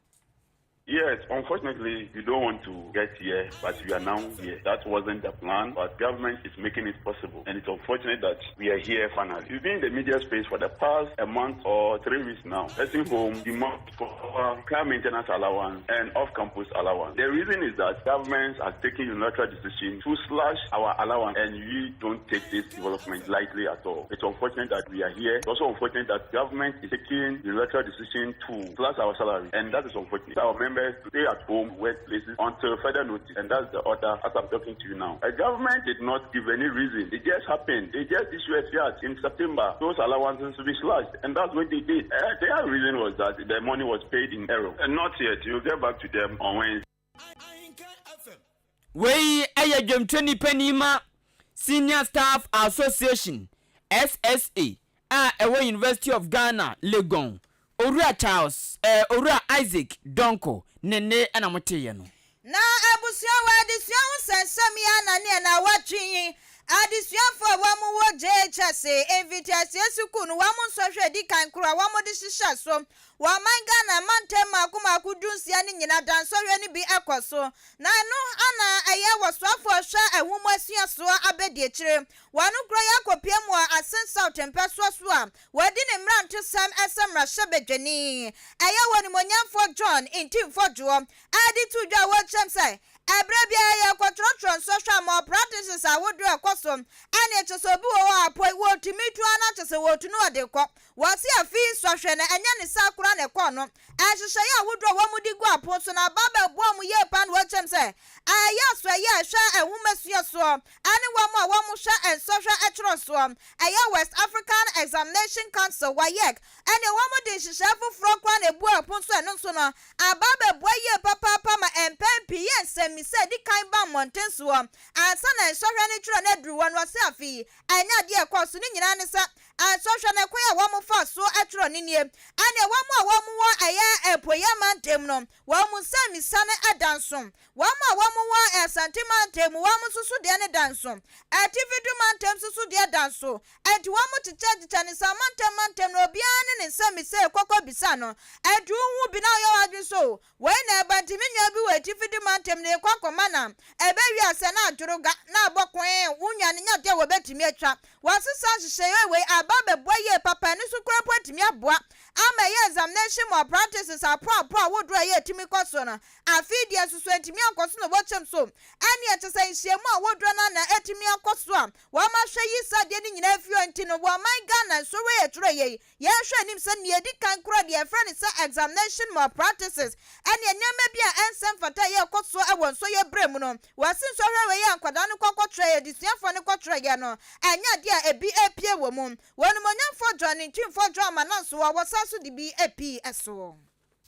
Yes, unfortunately, you don't want to get here, but we are now here. That wasn't the plan, but government is making it possible. And it's unfortunate that we are here finally. We've been in the media space for the past a month or three weeks now. Nursing home demand for our car maintenance allowance and off-campus allowance. The reason is that governments are taking unilateral decision to slash our allowance and we don't take this development lightly at all. It's unfortunate that we are here. It's also unfortunate that government is taking unilateral decision to slash our salary and that is unfortunate. Our members to stay at home, workplaces until further notice and that's the order as I'm talking to you now. The government did not give any reason. It just happened. They just issued a fiat in September. Those allowances to be slashed and that's what they did. Uh, their reason was that the money was paid in error. And not yet. You'll get back to them on Wednesday. Wei yɛ dwamtwani panin ma Senior Staff Association, SSA, a ɛwɔ University of Ghana, Legon, Owura Charles eh, Owura Isaac Donkor ne nne na moteeɛ no. Na abusua wɔ adesua ho nsɛnsɛm yi ara na neɛ naawɔtwe yi adesuafoɔ a wɔn wɔ JHS mfitiaseɛ sukuu no wɔn nsɔhwɛ adi kan koro a wɔn de hyehyɛ so wɔ ɔman Ghana mantam mmaako mmaako dunsia no nyina da nsɔhwɛ no bi kɔ so na ɛno ana ɛyɛ wɔsoafoɔ hwɛ nwomasua soɔ abɛdiakyire wɔn koro yi akɔpue mu wɔ Asin South mpɛsoa so a Wadi ne mmerantesɛm sɛ mmarahyɛbadwani. Ɛyɛ wɔ Onimuonyamfoɔ John Ntimfo Dwoɔ a de too dwa a wɔkyerɛm sɛ ɛberɛ biara yɛrekɔtwerɛtwerɛ nsɔhwɛ a malpractices ahodoɔ a ɛkɔ so ɛne kyɛ sɛ obi wɔ hɔ a poi wɔtumi tu ara na kyɛ sɛ wɔtu no ɔde kɔ. Wɔse afei nsɔhwɛ no ɛnyɛ ne saa koraa na ɛkɔɔ no. Nhyehyɛeɛ ahodoɔ a wɔde gu apon so no aba abɛboa wɔn yie paa na wɔkyerɛm sɛ ɛyɛ asoɛeɛ a ɛhwɛ nwomasua soɔ ɛne wɔn a wɔhwɛ nsɔhwɛ twerɛ soɔ, ɛyɛ West African Examination Council, WAEC, ɛne wɔn de nhyehyɛɛ foforɔ koraa na ɛbu ɛpono so, ɛno nso no aba abɛboa yie papaapa ma mpɛn pii yɛ nsɛmmisa a ɛdi kan ba mmɔnten soɔ ansa na nsɔhwɛ no twerɛ no aduru hɔ no. Wɔse afe yi ɛnyɛ adeɛ a ɛkɔɔ so, ne nyinaa ne sɛ nsɔhwɛ no ɛkwan a wɔfaa soɔ twerɛ no nie, ɛne wɔn a wɔwɔ ɛyɛ Apueeɛ mantam no wɔn nsɛmmisa no da nso. Wɔn a wɔwɔ Asante mantam mu, wɔn nso so deɛ no da nso. Atifi du mantam nso so deɛ da nso. Enti wɔkyekyɛkyekyɛ no saa mantam mantam no, obiara ne ne nsɛmmisa rekɔkɔ bisa no. Enti wohu bi na woyɛ w'adwene sɛ, 'O, wei na ɛba nti me nua bi wɔ Atifi du mantam no. rekɔ akɔma no a, ɛbɛwie ase na adworo ga na abɔ koee, wo nua no nyɛ adeɛ a wɔbɛtumi atwa. Wɔasesa nhyehyɛeɛ wei aba abɛboa yie papa, ɛno nso koraa mpo atumi aboa ama ɛyɛ examination malpractices apoapoa ahodoɔ a ɛyɛ ɛtumi kɔ so no. Afei deɛ nso so antumi ankɔ so na wɔkyɛm so ɛneɛ kyɛ sɛ nhyiamu ahodoɔ no ara na atumi akɔ so a wɔahwɛ yi saa adeɛ no nyinaa afiri hɔ nti no wɔ ɔman Ghana nsɔhwɛ yi ɛtwerɛ yei Yɛnhwɛ anim sɛ nea edi kan koraa deɛ yɛfrɛ no sɛ examination malpractices ɛne nneɛma bi a ɛnsɛ mfata a ɛyɛ ɛkɔ so wɔ nsɔyɛ berɛ mu no. Wɔse nsɔhwɛ wei a nkwadaa no kɔ kɔtwerɛeɛ, adesuafoɔ no kɔtwerɛeɛ no, ɛnyɛ adeɛ a ebi repue wɔ mu. Wɔ Onimuonyamfoɔ John Ntwimfoɔ John Amanansoɔ, wɔsan nso de bi pii soɔ.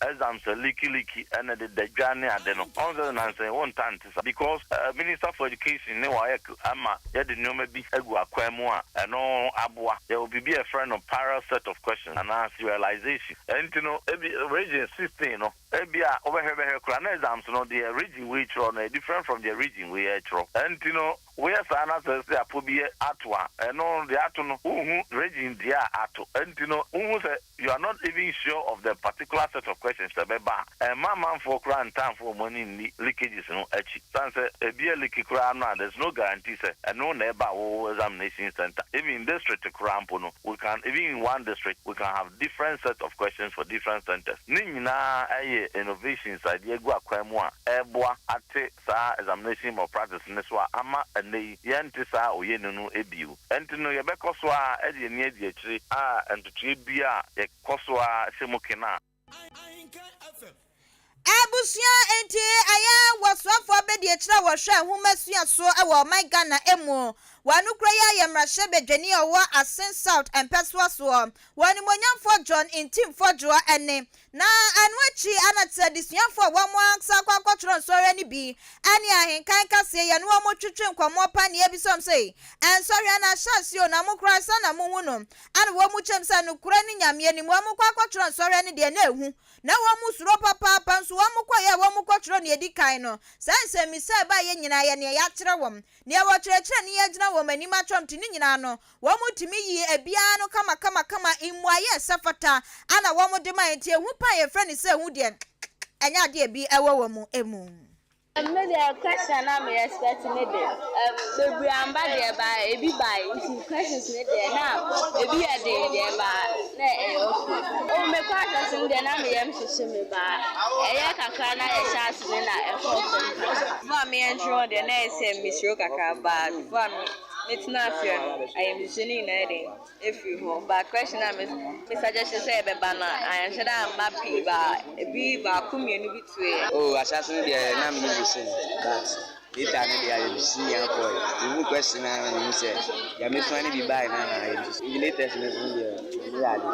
Exams a leaky leaky ɛna ɛdeda dwa ne ade no ɔn sɛ nansa yi wo ntaa nte saa because minister for education ne WAEC ama yɛde nnoɔma bi agu akwan mu a ɛno aboa. Yɛwɔ biribi a yɛfrɛ no parallel set of questions anaa serialization ɛnti no ebi region 16 no ebi a wobɛhwɛ bɛhwɛ koraa na exams no deɛ region wei twerɛ no ɛyɛ different from deɛ region wei ɛtwerɛ ɛnti no woyɛ saa na sɛ sɛ apo bi yɛ ato a ɛno deɛ ato no wonhu region deɛ a ato ɛnti no wonhu sɛ You are not even sure of the particular set of questions sɛ ɛbɛba a, ɛmma amanfoɔ koraa ntaa mfa wɔn ani nni leakages no akyi. Sane sɛ ebi aliki koraa no a, there's no guarantee sɛ ɛno na ɛba wo examination centre. Even in district koraa mpo no, we can, even in one district, we can have different set of questions for different centres. Ne nyinaa yɛ innovations a yɛde agu akwan mu a ɛreboa ate saa examination malpractice no so a ama ɛnnɛ yi yɛnte saa oye-no no bio. Ɛnti no yɛbɛkɔ so ara de yɛn ani adi akyire a ntotoeɛ biara a yɛkɔ so ara hyɛ mu kena a. Abusua nti ɛyɛ wɔsoafoɔ abɛdiakyire a wɔhwɛ nhomasua so wɔ ɔman Ghana mu. Wɔ anokora yi ayɛ mmarahyɛbadwani a ɔwɔ Asin South mpɛsoa soɔ. Wɔ animuonyamfoɔ John Ntim Fodjour ɛne Na ɛno akyi na te adesuafoɔ a wɔn ankasa akɔ akɔtwerɛ nsɔhwɛ no bi ne ahenkan kaseɛ yɛne wɔn twetwe nkɔmmɔ pa ne yɛbisa wɔn sɛ, Nsɔhwɛ no ahyɛ aseɛ o, na mo koraa sɛn na mohu no? Ɛna wɔn kyɛm sɛ, Nokorɛ ne Nyame anim, wɔn kɔ akɔtwerɛ nsɔhwɛ no deɛ na ɛhu, na wɔn suro papaapa, nso wɔn kɔeɛ a wɔn kɔtwerɛ nea ɛdi kan no, saa nsɛmmisa a ɛbaeɛ nyinaa yɛ nea yɛakyerɛ wɔn, nea wɔkyerɛkyerɛ ne yɛagyina wɔn anim atwerɛ nti ne nyinaa no, Wɔtumi yii ebiara ano kamakamakama, mmuaeɛ a ɛsɛ fata na wɔde mae, enti ehu pa a yɛfrɛ no sɛ ehu deɛ, ɛnyɛ adeɛ a ebi wɔ wɔn mu. Me deɛ question a na me expect ne de um, bebree amba deɛ ba ebi bae nti questions ne deɛ na ebi yɛ den deɛ ba na ɛyɛ okay. Oh me kɔ asase no deɛ na me yam hyehye me ba ɛyɛ kakra na yɛhyɛ ase ne na ɛkɔɔ fam kakra. Before a me entry hɔ deɛ na ɛyɛ sɛ mesuro kakra but before a me Metsena ase no, ayamuhyehye no nyina yɛ dɛn efir hɔ. But question a me me suggest sɛ ebɛba no annhyɛ da ammba pii but bi baako mienu bi tueɛ. Oh ahyɛase no deɛ na menye vision but later no deɛ ayɛmhyehye nyinaa kɔɛ. Mehu question no ara na mehu sɛ deɛ mesua no bi baeɛ no ara na ayɛmhyehye. Invigilators no nso deɛ wɔn yɛ ade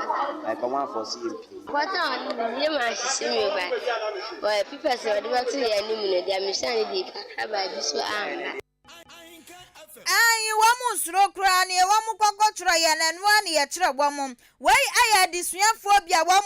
like wɔn anfɔse yɛn pii. Kɔtɔn no me yam anhyehye me but but papers a wɔde bɛto yɛn anim no deɛ mesua no deɛ kakra baa bi so amma. Aane, wɔn nsuro koraa, neɛ wɔn kɔkɔ kyerɛ yɛn no, ɛno ara na yɛkyerɛ wɔn. Wei yɛ adesuafoɔ bi a wɔn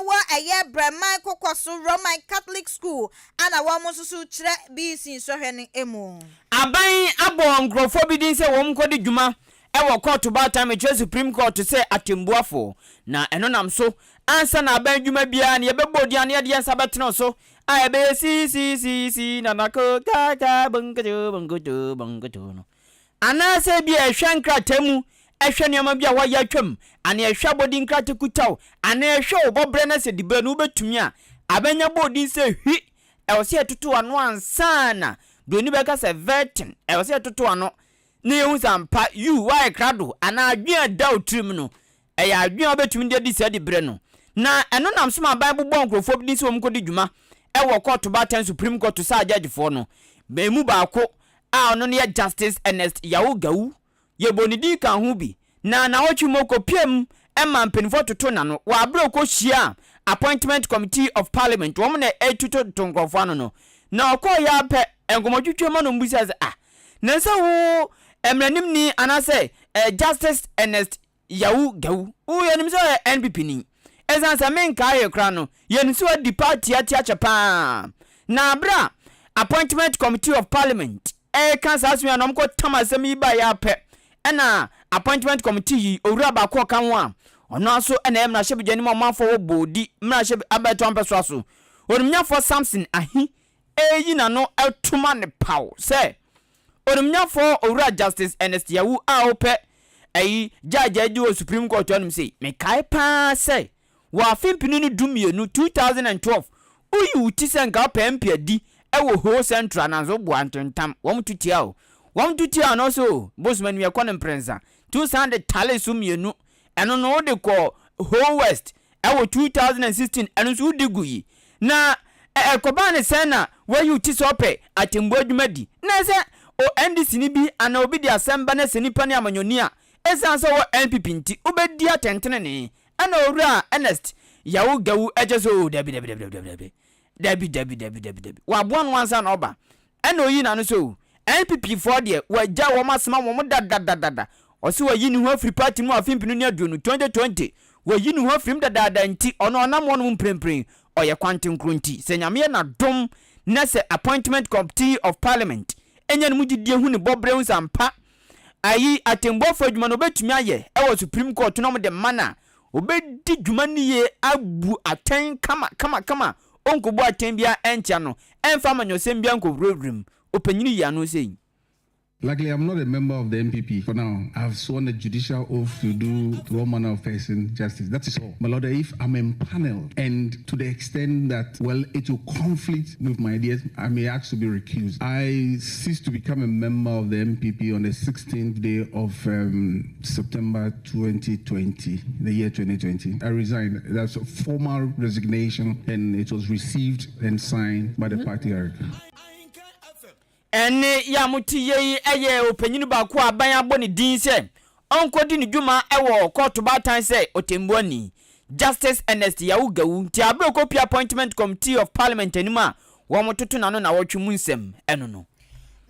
wɔ ɛyɛ Brɛman Kokɔso Roman Catholic School a na wɔn nso so kyerɛ BEC nsɔhwɛ no mu. Aban abɔ nkurɔfoɔ bi din sɛ wɔn nkɔdi dwuma wɔ kɔɔto baatan mekyerɛ Supreme Court sɛ atɛmbuafoɔ na ɛno nam so ansa na aban dwuma biara no yɛbɛbɔ din a na yɛde yɛn nsa bɛtene so a ɛbɛyɛ si si si si na na ko ka ka bonkoto bonkoto bonkoto no. Anaasɛ ebia ɛhwɛ nkrataa mu, ɛhwɛ nneɛma bi a wɔayɛ atwam, anaa ɛhwɛ abɔdin nkrataa kutaw, anaa ɛhwɛ wo bɔberɛ na sɛ diberɛ no wobɛtumi a, abɛnya bɔ din sɛ hwi. Ɛwɔ sɛ yɛtoto ano ansa na buroni bɛka sɛ vetting. Ɛwɔ sɛ yɛtoto ano na yɛhu sɛ ampa, you, woayɛ krado, anaa adwene a ɛda wo tirim no, Ɛyɛ adwene a wobetumi de adi saa diberɛ no, na ɛno nam so ma aban bobɔɔ nkurɔfoɔ bi din sɛ wɔnkɔdi dwuma wɔ kɔɔto baatan Supreme Court sɛ agyɛgyefoɔ no. Emu baako a ɔno no yɛ Justice Ernest Yao Gawu. Yɛbɔɔ ne din kaa ho bi, na naawɔtwe mu ɔkɔpiam ma mpanimfoɔ totoo n'ano wɔ aberɛ a ɔkɔhyiaa Appointment Committee of Parliament, wɔn na ɛtototo nkurɔfoɔ ano no. Na ɔkɔeɛ ara pɛ, nkɔmmɔtwetwe ma na wɔbisaa sɛ, Ah, na sɛ wo mmaranimni anaasɛ Justice Ernest Yawu Gawu, wo yɛnim sɛ ɔyɛ NPP ni. Ɛsiane sɛ menkaa hwee koraa no, yɛnim sɛ wadi party ati akyɛ paa. Na berɛ a Appointment Committee of Parliament reka saa asɛm yi a na wɔkɔ tam asɛm yi baeɛ ara pɛ ɛna Appointment Committee yi owura baako a ɔka ho a ɔno ara nso na ɛyɛ mmarahyɛbadwani ma ɔmanfoɔ wɔ Bodi mmarahyɛ abɛtoa mpɛsoa so, Onimnyafoɔ Samson Ahi. ɛreyi n'ano toma ne paw sɛ Onimnyafoɔ Owura Justice Ernest Yawu a wopɛ ayi judge adi wɔ Supreme Court anom sei, mekae paa sɛ wɔ afe mpenu ne du mmienu, 2012, woyi wo ti sɛ nka wopɛ MP adi wɔ Ho Central nanso woboa ntentam, wɔn to tia o, wɔn to tia o na ɔsɛ o, bosom anim yɛkɔ no mprɛnsa, nti wosan de tale so mmienu, ɛno no wode kɔ Ho West Ɛwɔ 2016 ɛno nso wodi gu yi na ɛkɔbaa ne sɛn na wayi wo ti sɛ ɔpɛ atɛmbuo adwuma di na ɛsɛ o NDC ni bi anaa obi de asɛm ba na sɛ nipa no yɛ amanyɔni a ɛsiane sɛ ɔwɔ NPP nti wobɛdi atɛntenenee ɛna owura Ernest Yawo Gawu ɛkyɛ sɛ oo dabi dabi dabi dabi dabi dabi dabi dabi dabi waboa no ansa na ɔba Ɛna oyii n'ano sɛ o, NPP foɔ deɛ wagyae wɔn asoma wɔn dadadadada. Ɔse wayi ne ho afiri party no mu afe mpenu ne aduonu, 2020, wayi ne ho afiri mu dadaada nti ɔno ɔnam hɔnom mprempren ɔyɛ kwantenkoro nti sɛ Nyame yɛ n'adom na sɛ Appointment Committee of Parliament nya ne mu gyidie hu ne bɔberɛ hu sɛ ampa ayi atɛnbuafoɔ adwuma no ɔbɛtumi ayɛ wɔ Supreme Court na wɔde ma no a ɔbɛdi dwuma no yie abu atɛn kama kama kama Ɔnkɔbu atɛn biara ɛntia no, ɛmfa amanyɔsɛm biara nkɔwurawura mu. Ɔpanyini yi ano sei. Luckily, I'm not a member of the NPP for now. I've sworn a judicial oath to do to all manner of person justice. That is all. My lord, if I'm empaneled and to the extent that, well, it will conflict with my ideas, I may ask to be recused. I ceased to become a member of the NPP on the 16th day of um, September 2020, the year 2020. I resigned. That's a formal resignation, and it was received and signed by the party hierarchy. Ɛnne yi a mote yei yi yɛ ɔpanyin baako a aban abɔ ne din sɛ ɔnkɔdi ne dwuma wɔ kɔɔto baatan sɛ ɔtɛmmuani, Justice Ernest Yawu Gawu, nti bere a ɔkɔpue Appointment Committee of Parliament anim a wɔtoto n'ano nnawɔtwe mu nsɛm no no.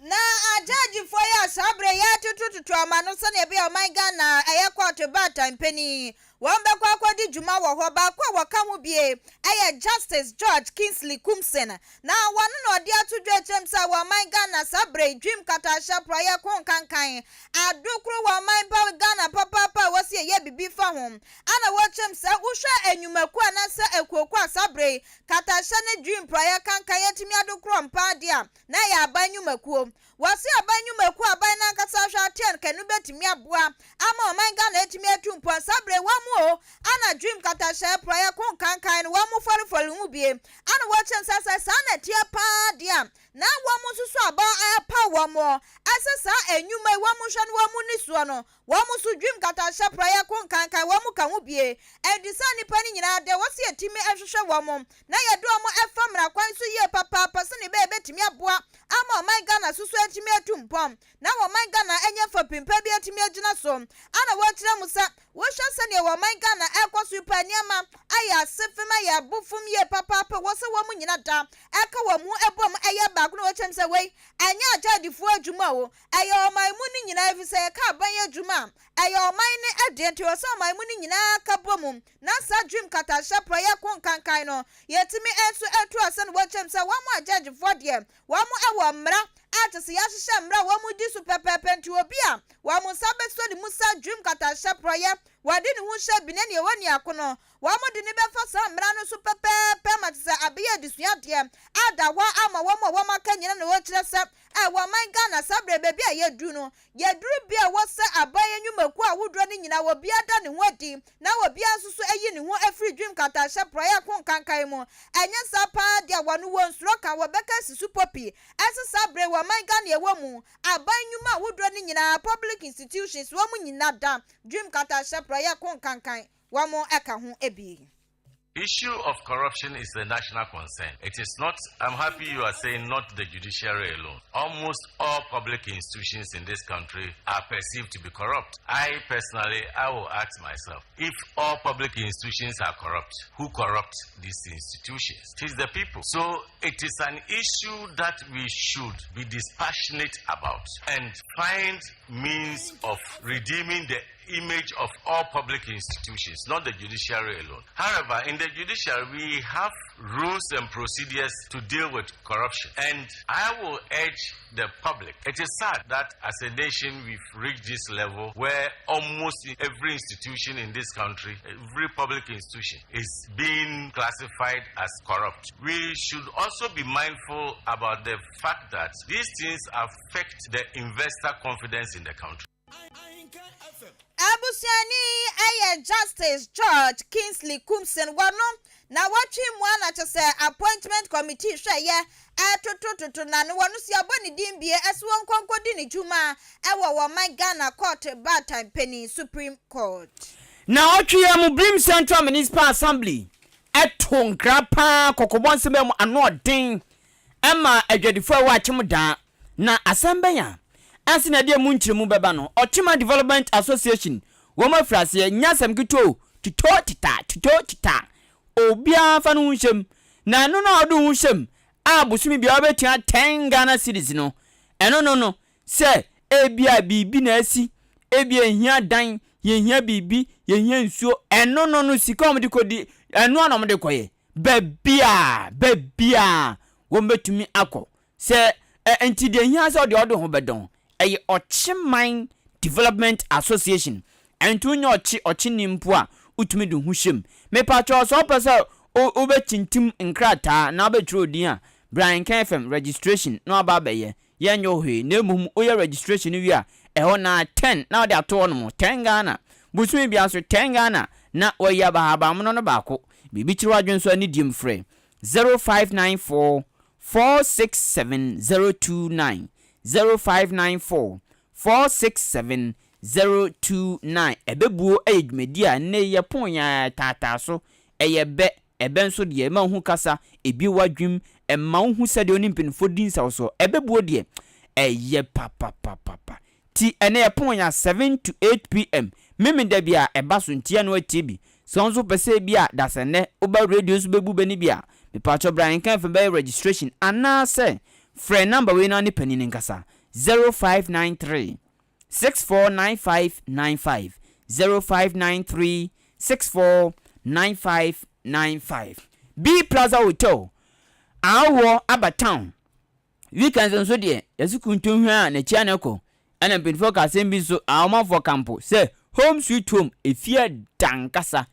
Na agyɛɛgyefoɔ yi a saa berɛ yi yɛretotototo ama no sɛdeɛ ɛbɛyɛ a ɔman Ghana a ɛyɛ kɔɔto baatan panin, wɔn bɛkɔ akɔdi dwuma wɔ hɔ. Baako a wɔka ho bie yɛ Justice George Kingsley Koomson. Na wɔno na ɔde ato dwa akyerɛ mu sɛ wɔ ɔman Ghana saa berɛ yi, dwim, katahyɛ, porɔeɛ, ko nkankan, adokoro wɔ ɔman pa Ghana papaapa a wɔsi ɛyɛ biribi fa ho. Ɛna wɔkyerɛ mu sɛ wohwɛ nnwumakuo anaasɛ akuokuo a saa berɛ yi, katahyɛ ne dwim, porɔeɛ, kankan atumi adokorɔ mpaa deɛ a, na ɛyɛ aban nnwumakuo. Wɔse aban nnwumakuo a aban no ankasa ahwɛ ateɛ no kɛ no bɛtumi aboa ama ɔman Ghana atumi atu mpɔn. Saa berɛ yi wɔn mu o, ana dwim katahyɛ, porɔeɛ, ko nkankan no wɔn mu fɔrefɔre ho bie. Ana wɔkyerɛ sɛ sɛ saa na ɛteɛ paa deɛ a, na wɔn nso so aban ɛrepaw wɔn sɛ saa nnwuma yi wɔn nhwɛ na wɔn nni soɔ no. Wɔn nso dwim katahyɛ praeɛ ko nkankan wɔn ka ho bie. Enti saa nnipa no nyinaa deɛ wɔse yɛtumi hwehwɛ wɔn na yɛde wɔn fa mmara kwan so yie papaapa sɛdeɛ ɛbɛyɛ ɛbɛtumi aboa ama ɔman Ghana so so atumi atu mpɔn na ɔman Ghana anya fapem pa bi atumi agyina so. Ana wɔkyerɛ mu sɛ wohwɛ sɛdeɛ ɔman Ghana ɛrekɔ so yi paa nneɛma ayɛ ase fem ayɛ abo fam yie papaapa wɔ sɛ wɔn nyina da ɛka wɔn ho bom ɛyɛ baako na wɔkyerɛ mu sɛ wei ɛnyɛ agyadifoɔ adwuma o Ɛyɛ ɔman mu no nyinaa efisɛ yɛka aban adwuma a, ɛyɛ ɔman no deɛ nti ɛwɔ sɛ ɔman mu no nyinaa ka bɔ mu na saa dream katahyɛ porɔeɛ ko nkankan no yɛtumi nso tu ase na wɔkyɛm sɛ wɔn a judgefoɔ deɛ wɔn wɔ mmara a kyɛ sɛ yɛahyehyɛ mmara a wɔn di so pɛpɛɛpɛ nti obi a wɔn nsa bɛsɔ ne mu saa dream katahyɛ porɔeɛ wɔde ne ho hyɛ bi ne neɛ ɛwɔ niako no wɔn de no bɛfa saa mmara no so pɛpɛɛpɛ ma kyɛ sɛ abɛyɛ adesua deɛ ada hɔ ama wɔn a wɔn aka nyina na wɔkyerɛ sɛ A Wɔ ɔman Ghana saa berɛ baabi a yɛaduru no, yɛaduru bea a ɛwɔ sɛ aban nnwumakuo ahodoɔ no nyinaa obiara da ne ho adi na obiara nso so ayi ne ho afiri dwim katahyɛ porɔeɛ ako nkankan mu. Ɛnyɛ saa paa deɛ a wɔn wɔnsuro ka, wɔbɛka asi so popi. Ɛse saa berɛ yi wɔ ɔman Ghana yɛwɔ mu, aban nnwuma ahodoɔ no nyinaa, public institutions, wɔn nyinaa da dwim katahyɛ porɔeɛ ako nkankan, wɔn ka ho bi. Issue of corruption is a national concern. It is not, I'm happy you are saying not the judiciary alone. Almost all public institutions in this country are perceived to be corrupt. I personally, I will ask myself, if all public institutions are corrupt, who corrupt these institutions? It is the people. So it is an issue that we should be dispassionate about and find means of redeeming the image of all public institutions, not the judiciary alone. However, in the judiciary, we have rules and procedures to deal with corruption. And I will urge the public. It is sad that as a nation we've reached this level where almost every institution in this country, every public institution is being classified as corrupt. We should also be mindful about the fact that these things affect the investor confidence in the country. Abusuani yi yɛ Justice George Kingsley Koomson wɔno na wɔtwe mu a na kyɛ sɛ Appointment Committee hwɛeɛ ɛtotototo na no wɔno so yɛabɔ ne din bie ɛse wɔnkɔ nkɔdi ne dwuma ɛwɔ wɔn man Ghana Kɔɔto Baatan Panin, Supreme Court. Naawɔtwe yi mu Birim Central Municipal Assembly too nkra paa kɔkɔbɔ nsɛm a mu ano ɔden ma adwadifo a ɛwɔ Akyem Daa. Na asɛm bɛn a ansa na ɛde emu nkyerɛmu bɛba no, Ɔkyema Development Association wɔn afiri aseɛ, nyɛ asɛm ketewa o, tutoo tita, tutoo tita, obiara mfa ne ho nhyɛ mu. Na ɛno no a wode wo ho hyɛ mu a bosome biara wobɛtua 10 Ghana cedis no, ɛno no no, sɛ ebia biribi na asi, ebia yɛhia dan, yɛhia biribi, yɛhia nsuo, ɛno no no sika a wɔde kɔdi, ɛno ara na wɔde kɔyɛ. Baabiara, baabiara wɔbɛtumi akɔ. Sɛ ɛ nti deɛ ɛhia sɛ ɔde ɔde ho bɛdɔn ɛyɛ Ɔkyeman Development Association. Ɛnti wonyɛ ɔkye ɔkyeni mpo a wotumi de ho hyɛ mu. Mepakyɛw sɛ wopɛ sɛ wo wobɛtintim nkrataa na wobɛtwerɛ odin a, bra Nkan FM registration na waba abɛyɛ. Yɛnyɛ wo hwee na mmom woyɛ registration no wie a, ɛhɔ no ara ten na wode ato hɔnom, ten Ghana. Bosome biara nso ten Ghana na wayi aba ahabanmono no baako. Biribi kyere w'adwene nso a ne diem frɛ 0594 467 029, 0594 467 029. Ɛbɛbuo yɛ dwumadie a nnɛ yi yɛpon yɛn ara taataa so. Ɛyɛ bɛ, ɛbɛ nso deɛ ɛma wohu kasa, ɛbue w'adwenem, ɛma wohu sɛdeɛ wo ne mpanimfoɔ di nsawɔsoɔ. Ɛbɛbuo deɛ, ɛyɛ papapapapa. Ti ɛnɛ yɛpon yɛn a 7 to 8 pm Memenda bi a ɛba so nti a na watie bi. Sɛ wo nso wopɛ sɛ ebi a dasɛnnɛ woba radio so bɛbu bɛ no bi a, mepakyɛw bra yɛn kan bɛyɛ registration anaasɛ frɛ number wei na ne panin no nkasa, 0593 649595, 0593 649595. B Plaza Hotel, Ahoɔ aba town. Weekends nso deɛ, yɛse kuntu hwɛ a n'akyi a na ɛkɔ. Ɛna mpanyinfoɔ ka asɛm bi nso, ahomafoɔ ka mpo sɛ home sweet home, efie da ankasa.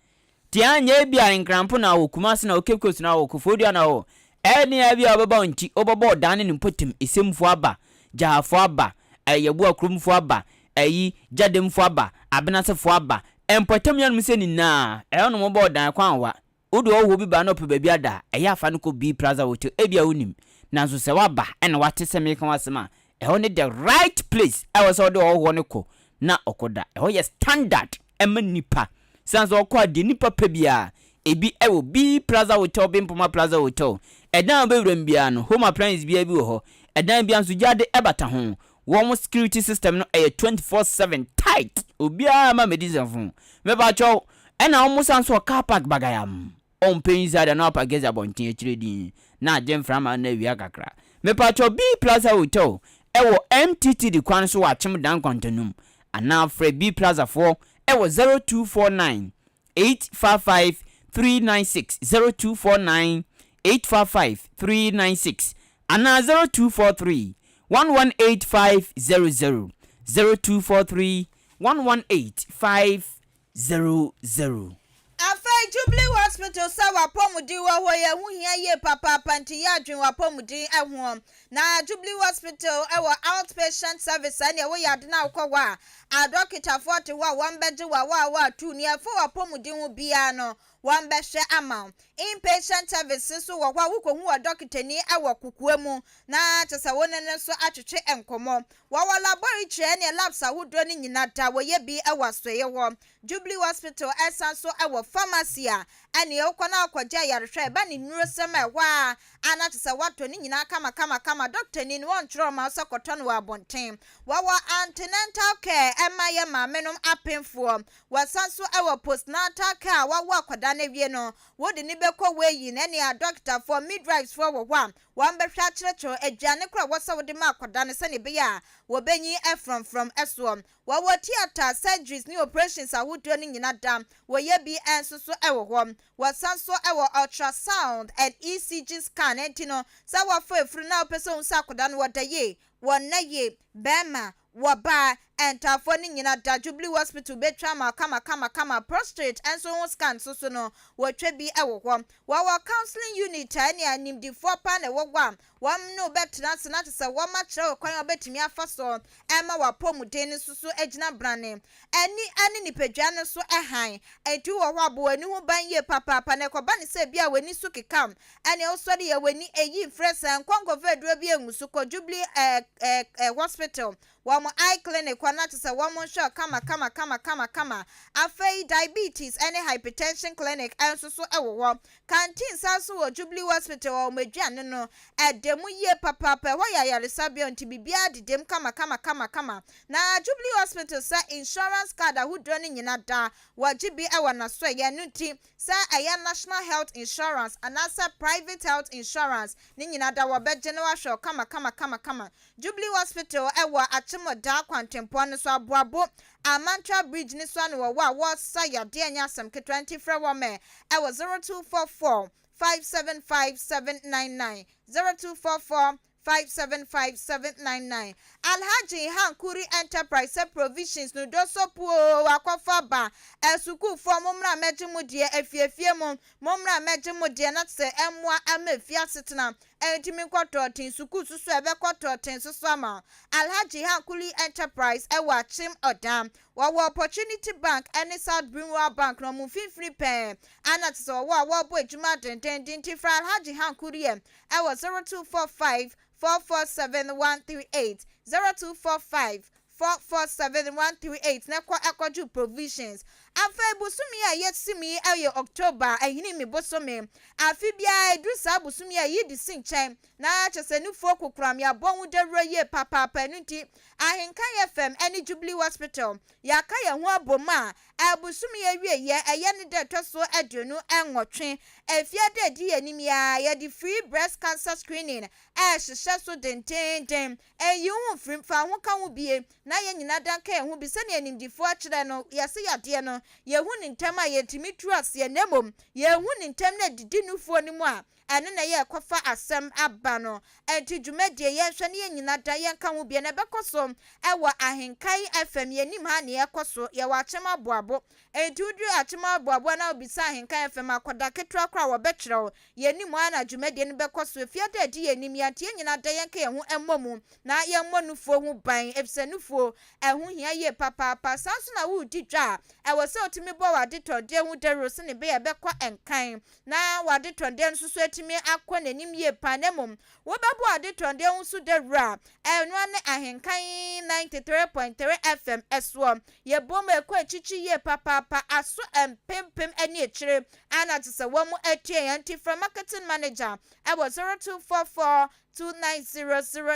Nti anyɛ ebi a Nkranpo na wɔ, Kumasi na wɔ, Cape Coast na wɔ, Koforidua na wɔ, ɛne ebi a wobɛba wo nti, wobɛbɔ ɔdan ne ne mpɔtam, Esemfoɔ aba, Gyahafoɔ aba, Yɛboa kuromfoɔ aba, ayi, Gyademfoɔ aba, Abenasefoɔ aba, mpɔtam yɛnom sɛ nyinaa, ɛhɔ nom wobɔ ɔdan kwan wa. Wode ɔhɔhoɔ bi ba na ɔpɛ baabi ada a, ɛyɛ a fa no kɔ Bee Plaza Hotel. Ebia wonnim, nanso sɛ woaba na woate sɛ mereka ho asɛm a, ɛhɔ ne the right place a ɛwɔ sɛ wode ɔhɔhoɔ no kɔ na ɔkɔda. Ɛhɔ yɛ standard ma nnipa. Esiane sɛ ɔkɔ a, deɛ nnipa pɛ biara, ebi wɔ Bee Plaza Hotel, Bempoma Plaza Hotel. Ɛdan a wobɛwura mu biara no, home appliance biara bi wɔ hɔ. Ɛdan biara nso, gyaade bata ho. Wɔn security system no ɛyɛ 24/7 tight. Obiara mma mmɛdi nsɛmfo. Mepakyɛw, Ɛna ɔmo san so wɔ car park bagayam. Ɔmpɛ inside a na wapake asi abɔnten akyire dinn na agye mframa na awia kakra. Mepakyɛw B Plaza Hotel ɛwɔ MTTD kwan so wɔ Akyem Dan Kwantanum anaa frɛ B Plaza foɔ ɛwɔ 0249 855 396, 0249 855 396 anaa 0243 118 500, 0243 118 500. 00. Afei Jubilee Hospital sɛ w'apɔmuden wɔ hɔ yi ɛho hia yie papaapa nti yɛ adwene w'apɔmuden ho. Na Jubilee Hospital wɔ out patient service ɛneɛ woyɛ ade no a wokɔ hɔ a adɔkitafoɔ te hɔ a wɔn bɛgye wo awaawa atuu neɛ ɛfa w'apɔmuden ho biara no wɔn bɛhwɛ ama wo. In patient service nso wɔ hɔ a wokɔhu ɔdɔkitani wɔ kokoa mu na kyerɛ sɛ wo ne no nso atwetwe nkɔmmɔ. Wɔwɔ laboratory ɛne labs ahodoɔ no nyina da wɔyɛ bi wɔ asoɛeɛ hɔ. Jubilee Hospital ɛsan nso wɔ pharmacy. pharmacy a, ɛneɛ wokɔ na wokɔgye ayarehwɛ a ɛba ne nnurosɛm a ɛhɔ ara a na kyerɛ sɛ woatɔ ne nyinaa kamakamakama. Dɔktani no wɔntwerɛ mma wo sɛ kɔtɔ no wɔ abɔnten. Wɔwɔ antenatal care ɛma yɛn maamenom apemfoɔ. Wɔsan nso wɔ postnatal care a woawo akwadaa no awie no, wode no bɛkɔ weighing ɛne adɔktafoɔ, midwives foɔ wɔ hɔ a wɔbɛhwɛ akyerɛkyerɛ wo aduane korɔ a ɛwɔ sɛ wode ma akwadaa no sɛdeɛ ɛbɛyɛ a wɔbɛnyin frɔmfrɔm soɔ. Wɔwɔ theatre, surgeries ne operations ahodoɔ no nyina da, wɔyɛ bi nso so wɔ hɔ. Wɔsan nso wɔ ultrasound and ECG scan, ɛnti no sɛ woafɔ afuru na wopɛ sɛ wohu sɛ akwadaa no wɔda yie, wɔnna yie, bɛɛma, wɔbaa, ntaafoɔ no nyina da, Jubilee Hospital bɛtwa ama wo kama kama kama, prostrate nso ho scan nso so no wɔtwa bi wɔ hɔ. Wɔwɔ counseling unit a ɛne animdifoɔ paa na ɛwɔ hɔ a Wɔn ne wo bɛtena ase na kyerɛ sɛ wɔakyerɛ wo kwan a wobɛtumi afa so ama w'apɔmuden no nso so agyina brane. Ani ne nipadua no nso hann. Enti wowɔ hɔ a, bɔ w'ani ho ban yie papaapa na ɛkɔba no sɛ ebia w'ani so keka wo, ɛnneɛ wosɔre yɛ w'ani ayi mfrɛ saa, nkɔ nkɔfa aduro bi ngu so, kɔ Jubilee eh, eh, eh, Hospital, wɔn eye clinic hɔ na kyerɛ sɛ wɔn nhwɛ wo kama kama kama kama kama. Afei diabetes ne hypertension clinic nso so wɔ hɔ. Canteen san nso wɔ Jubilee Hospital hɔ, wɔn aduane no, ɛda mu yie papaapa, ɛhɔ yɛ ayaresabea nti biribiara dedam kama kama kama kama. Na Jubilee Hospital sɛ insurance card ahodoɔ no nyina da, wɔgye bi wɔ n'asoɛeɛ, ɛno nti sɛ ɛyɛ National Health Insurance anaasɛ Private Health Insurance ne nyina da wɔbɛgye na wɔahwɛ wo kama kama kama kama. Jubilee Hospital wɔ Akyem-Odaa kwantempɔn no so, Aboabo Amantra Bridge no so ano wɔ hɔ a wɔsa yadeɛ ɛnyɛ asɛm ketewa nti frɛ wɔn ɛ wɔ 0244 575 799, 0244 575 799. Alhaji Hankuri Enterprise sɛ provisions no dɔ soap oo wakɔfa aba, asukuufoɔ mommra mmɛgye mo deɛ, afiefie mo mommra mmɛgye mo deɛ na kyesɛ ɛmmoa ama efie asetena Ɛntumi nkɔ tɔɔten sukuu so so a ɛbɛkɔ tɔɔten so so ama wo. Alhaji Hankuli Enterprise wɔ Akyem Ɔdan. Wɔwɔ Opportunity Bank ne South Brimwell Bank no wɔn mfimfini pɛɛ. Ana te sɛ wɔwɔ a wɔrebɔ adwuma dendenden nti frɛ Alhaji Hankuli ɛ wɔ 0245 447 138, 0245 447 138 na kɔ kɔgye provisions. Afei bosome a yɛsim yi yɛ October, Ahinime bosome. Afe biara ɛduru saa bosome yi a yɛyi de si nkyɛn na kyerɛ sɛ nufoɔ kokoram yɛabɔ ho dawuro yie papaapa ɛno nti Ahenkan FM ne Jubilee Hospital yɛaka yɛn ho abom a bosome yi awieɛ ɛyɛ ne da ɛtɔ so 28 Efiada a ɛdi yɛn anim yi ara yɛde free breast cancer screening ɛrehyehyɛ so dendeenden. Nyi wo ho mfiri mu, fa wo ho ka ho bie, na yɛn nyinaa da nka yɛn ho bi. Sɛdeɛ animdefoɔ akyerɛ no, yɛse yadeɛ no, yɛhu no ntɛm a, yɛntumi tu aseɛ, na mmom yɛhu no ntɛm na ɛdidi nufoɔ no mu a, ɛno na ɛyɛ ɛkɔfa asɛm aba no. Ɛnti dwumadie, yɛnhwɛ na yɛn nyinaa da yɛnka ho bie, na ɛbɛkɔ so wɔ Ahenkan FM, yɛnim ha nea ɛkɔ so, yɛwɔ Akyem Aboabo. Ɛnti woduru Akyem Aboabo a na wobisa Ahenkan FM akɔda ketewa koraa a wɔbɛkyerɛ wo. Yɛn mu ara na dwumadie no bɛkɔ so. Efiada a ɛdi yɛn anim yi, ante yɛn nyinaa da yɛnka yɛn ho mmɔ mu na yɛmmɔ nufoɔ ho ban, efisɛ nufoɔ, ɛho hia yie papaapa. Saa nso na woredi dwa a, ɛwɔ sɛ wotumi bɔ w'adetɔdeɛ ho dawuro sɛdeɛ ɛbɛyɛ a ɛbɛkɔ nkan na w'adetɔdeɛ no nso so atumi akɔ n'anim yie pa ara. Na mmom, wobɛbɔ w'adetɔdeɛ ho so dawuro a, ɛno ara ne Ahenkan 93.3 FM soɔ. Yɛbom ɛkɔ akyikyi yie papaapa, aso mpempem ne akyire Ana te sɛ wɔn atua yɛn nti frɛ marketing manager wɔ 0244 290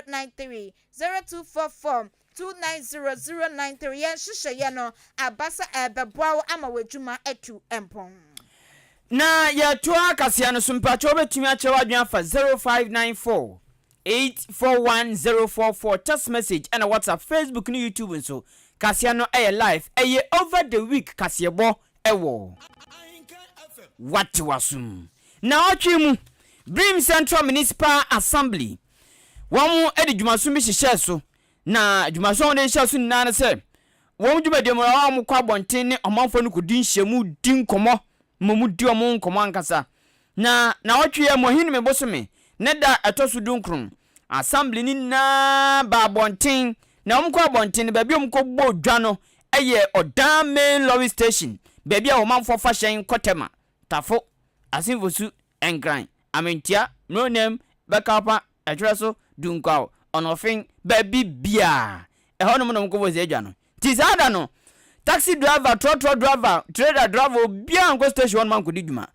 093, 0244 290 093. Yɛn nhyehyɛeɛ no aba sɛ ɛrebɛboa wo ama w'adwuma atu mpɔn. Na yɛtoa kaseɛ no so, mpakyɛ wobɛtumi akyerɛ w'adwene afa 0594 841 044 text message ɛna WhatsApp, Facebook ne YouTube nso. Kaseɛ no ɛyɛ live, ɛyɛ over the week kaseɛbɔ wɔ Wate w'asom. Naawɔtwe mu, Birim Central Municipal Assembly, wɔn de dwumaso bi hyehyɛɛ so, na dwumaso a wɔde hyehyɛɛ so nyinaa ne sɛ, wɔn dwumadie mu no, wɔkɔ abɔnten ne ɔmanfoɔ no kɔdi nhyiamu, di nkɔmmɔ, ma wɔdi wɔn nkɔmmɔ ankasa. Na naawɔtwe yi mu, Ahinime bosome ne da a ɛtɔ so dunkron, Assembly no nyinaa baa abɔnten, na wɔkɔɔ abɔnten no, baabi a wɔkɔbɔɔ dwa no yɛ Ɔdan Main Lorry Station, baabi a ɔmanfoɔ fa hyɛn kɔ Tema, Tafo, Asenfosu, Nkran, Amentua, Mronam, Bɛkalpa, Ɛtwerɛso, Dunkwaw, Ɔnɔfen, baabi biara. Ɛhɔnom na wɔkɔbɔɔ saa dwa no. Nti saa da no, Taxi driver, trɔtrɔ driver, trailer driver, obiara ankɔ station hɔnom ankɔdi dwuma.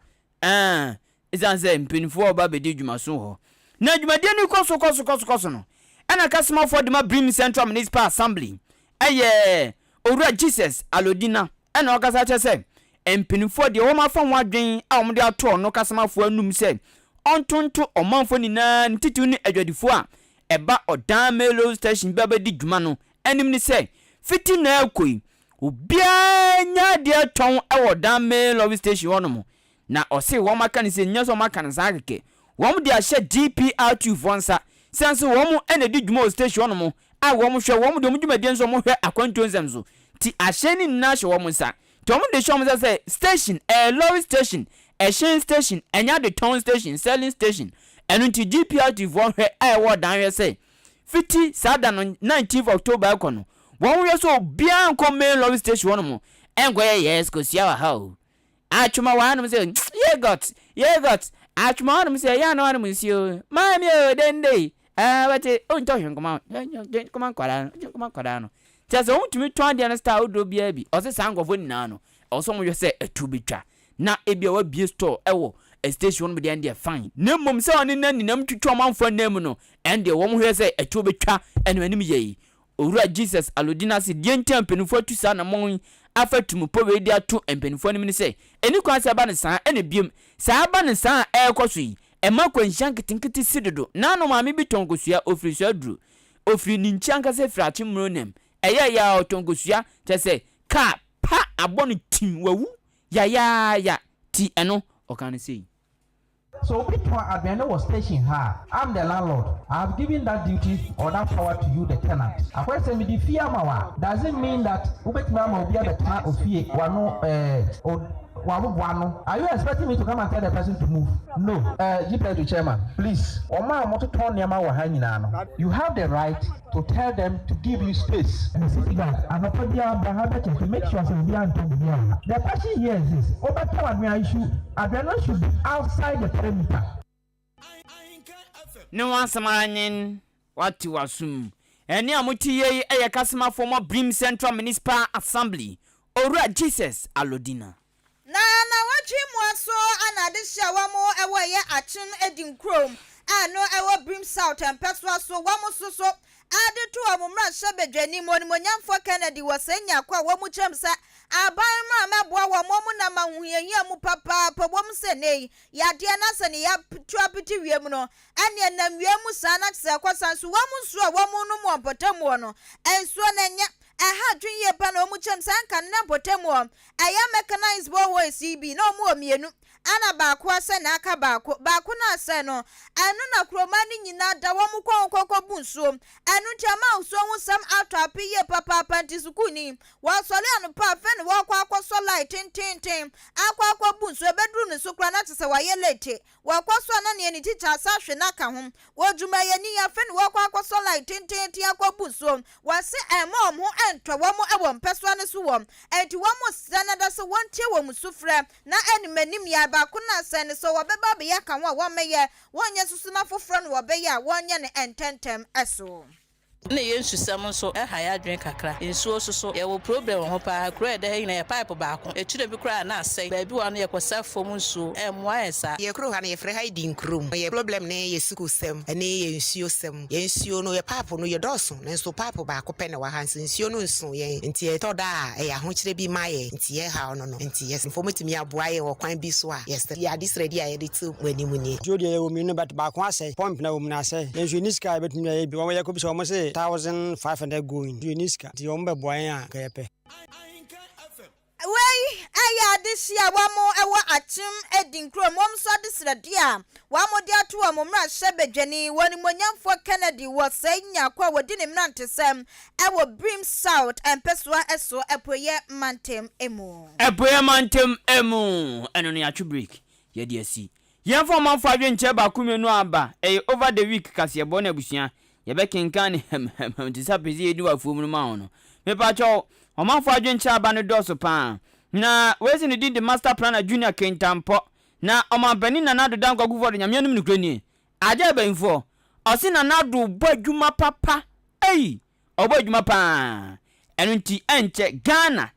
Ɛɛ, esiane sɛ mpanimfoɔ a wɔba abɛdi dwuma so wɔ hɔ. Na dwumadie no kɔ so kɔ so kɔ so kɔ so no, ɛna Kasomafoɔ de ma Birim Central Municipal Assembly ɛyɛ Owura Jesus Alodina ɛna ɔkasa kyerɛ sɛ mpanimfoɔ deɛ wɔn afa ho adwene a wɔde ato ɔno Kasomafoɔ anum sɛ ɔntonto ɔmanfoɔ nyinaa ne titiriw ne adwadifoɔ a ɛba Ɔdan Mailroad Station ba bɛdi dwuma no anim ne sɛ fiti nnɛ rekɔ yi obiara nya adeɛ tɔn wɔ Ɔdan Main Lorry Station hɔnom. Na ɔse wɔn aka no sɛ nyɛ sɛ wɔn aka no saa kɛkɛ, wɔn de ahyɛ GPRTU foɔ nsa sɛ nso wɔn na ɛdi dwuma wɔ station hɔnom a wɔn hwɛ wɔn de wɔn dwumadie nso wɔn hwɛ akwantuo nsɛm so nti ahyɛn no nyinaa hyɛ wɔn nsa nti wɔn de hyɛ wɔn nsa sɛ station ɛyɛ lorry station, ɛhyɛn station, ɛnyɛ adetɔn station, selling station, ɛno nti GPRTU foɔ hwɛ a ɛwɔ ɔdan hwɛ sɛ fiti saa da no 19th October ɛkɔ no wɔn hwɛ sɛ obiara nkɔ main lorry station hɔnom ɛnkɔyɛ yes kosua wɔ ha o. Atwoma wɔ hanom sɛ yogurt, yogurt. Atwoma wɔ hanom sɛ ɛyɛ a na wanom nsuo. Maame o, dende. Ɛɛ bɛte, ontɔ hwee nkɔma nkɔma nkwadaa no, nkɔma nkwadaa no. Kyerɛ sɛ wɔntumi tɔn adeɛ no style ahodoɔ biara bi. Ɔse saa nkurɔfoɔ nyinaa no, ɛwɔ sɛ wɔhwɛ sɛ ɛtuo bɛtwa. Na ebia wabue store ɛwɔ station hɔnom deɛ ɛndeɛ fine. Na mmom sɛ ɔne n'aninam twitwa ɔmanfoɔ anan mu no, ɛndeɛ wɔhwɛ sɛ ɛtuo bɛtwa ɛno anim yie. Owura Jesus Alodina se deɛ nti a mpaninfoɔ atu saa anamɔn yi afa atirimpɔ wei de ato mpaninfoɔ anim ne sɛ, ɛnni kwan sɛ ɛba no saa, ɛna biom, saa ɛba no saa a ɛrekɔ so yi, ɛma akwanhyia nketenkete si dodo. Naano maame bi tɔn kosua, ɔfiri Suaduro, ɔfiri Ninkyi ankasa firi Akyemmronam, ɛyɛɛyɛ ara ɔtɔn kosua, kyerɛ sɛ kaa pa abɔ no tim, wawu yayaaya, ti ɛno ɔkaa no sei. Sɛ obi tɔn aduane wɔ station ha a, I'm the landlord, I have given that duty or that power to you the tenant. Akɔyɛ sɛ mede fie ama wo a, doesn't mean that wobɛtumi ama obi abɛtena ofie w'ano eh, o, w'aboboa ano. Are you expecting me to come and tell the person to move? No. Eh, GPSU chairman, please, wɔn a wɔtotɔn nneɛma wɔ ha nyinaa no, you have the right to tell them to give you space. The city guard, anɔpa biara bra ha bɛ check make sure sɛ obiara ntɔn biribiara wɔ ha. The question here is this, wobɛtɔn aduan you should, aduan no should be outside the perimeter. Ne ho asɛm ara nyen wate w'asom. Ɛnne a mote yei yɛ Kasemafoɔ Mɔbrim Central Municipal Assembly, Owura Jesus Alodina. Na nawɔtwe mmoa so na adehye a wɔn wɔ ɛyɛ Akyem Adinkurom a ɛno ɛwɔ Birim South mpɛsoa so wɔn nso so de to wɔn mmarahyɛbadwani mu Onimuonyamfoɔ Kennedy wɔ saa nyako a wɔn kyerɛm sɛ aban mmra mmɛboa wɔn wɔn nam ahohiahia mu papaapa wɔm sɛ nnɛ yi yadeɛ na sɛ ne yɛatu apete wiem no ɛneɛ nam wiem mu saa na kyesɛ ɛkɔ sa nso wɔn nsuo a wɔn nom wɔ mpɔtam hɔ no nsuo no ɛnyɛ ɛha adwene yie pa na wɔn kyerɛm sɛ anka no na mpɔtam hɔ Ɛyɛ mechanized boreholes yi bi na wɔn wɔ mienu ɛna baako asɛ na aka baako, baako no asɛ no ɛno na kuroma no nyinaa da wɔn kɔn kɔ kɔ bu nsuo ɛno nti ama nsuo ho sɛm atɔ ape yie papaapa nti sukuuni wɔsɔre anɔpa afei na wɔkɔ akɔ sɔ line tententen akɔ akɔ bu nsuo ɛbɛduru ne so koraa na kyesɛ wayɛ late Wɔkɔ so a na nea ne tikya asa ahwe no aka ho. Wɔ dwumayɛni, afei na wɔkɔ akɔsɔ line tenteenten akɔbu nsuo. Wɔse ɛmma wɔn ho ntɔ wɔn wɔ mpɛsoa no so wɔ. Enti wɔsrɛ no da sɛ wɔntie wɔn sufrɛ na anim anim yɛ baako no asɛn no sɛ wɔbɛba abɛyɛ aka ho a wɔmmɛyɛ, wɔnyɛ nso so na foforɔ no wɔbɛyɛ a wɔnyɛ no ntɛntɛm so. Nna yɛn nsusɛm nso ha yɛn adwene kakra. Nsuo nso so, yɛwɔ problem wɔ ho paa. Kuro a ɛda ha nyinaa yɛ pipe baako. Ɛtire bi koraa a na asɛe. Baabi wɔ ha no yɛkɔsa fam nsuo. Ɛmmoa yɛn saa. Yɛ kuro ha no yɛfrɛ ha Edinkrom. Yɛ problem ne yɛ sukuu sɛm ɛne yɛ nsuo sɛm. Yɛn nsuo no yɛ pipe no yɛ dɔɔso nanso pipe baako pɛ na ɛwɔ ha nso nsuo no nso yɛn nti ɛtɔ da a ɛyɛ ahokyerɛ bi ma yɛn nti yɛ haw no no nti yɛ mfo motumi aboa yɛn wɔ kwan bi so a yɛ srɛ. Yɛ adesrɛdeɛ a yɛde to mo anim nie. Nsuo deɛ yɛwɔ mmienu but baako asɛe pump na ɛwɔ mu no asɛe. Yɛn nso yɛnni sika a yɛbɛtumi de ayɛ bi. Wɔn yɛkɔbisa wɔn se 1500 going nti yɛnni sika nti wɔn bɛboa yɛn a nka yɛpɛ. Wei yɛ adehye a wɔn wɔ Akyem Adinkrom wɔn nso adesrɛdeɛ a wɔn de ato wɔn mmarahyɛbadwani wɔn animuonyamfoɔ Kennedy wɔ Sɛe Nyarko a wɔdi ne mmerantesɛm wɔ Birim South mpɛsoa so Apueɛ Mantam mu. Apueɛ Mantam mu ɛno no yɛatwe break yɛde asi. Yɛmfa ɔmanfoɔ adwenkyerɛ baako mmienu aba, ɛyɛ over the week kaseɛbɔ no abusua, yɛbɛkenkan no hɛmhɛmhɛm te sɛ apɛsɛ yɛdi wɔ afuom no ma wo no. Mepakyɛw, ɔmanfoɔ adwenkyerɛ aba no dɔɔso paa. Na wei se ne din de Master Planner Junior Kintampɔ. Na Ɔmanpanin Nana Addo Dankwa Akufo-Addo Nyame anom nokorɛ nie. Agya abayimfoɔ, ɔse Nana Addo bɔ adwuma papa ei! Ɔbɔ adwuma paa. Ɛno nti ɛnkyɛ Ghana.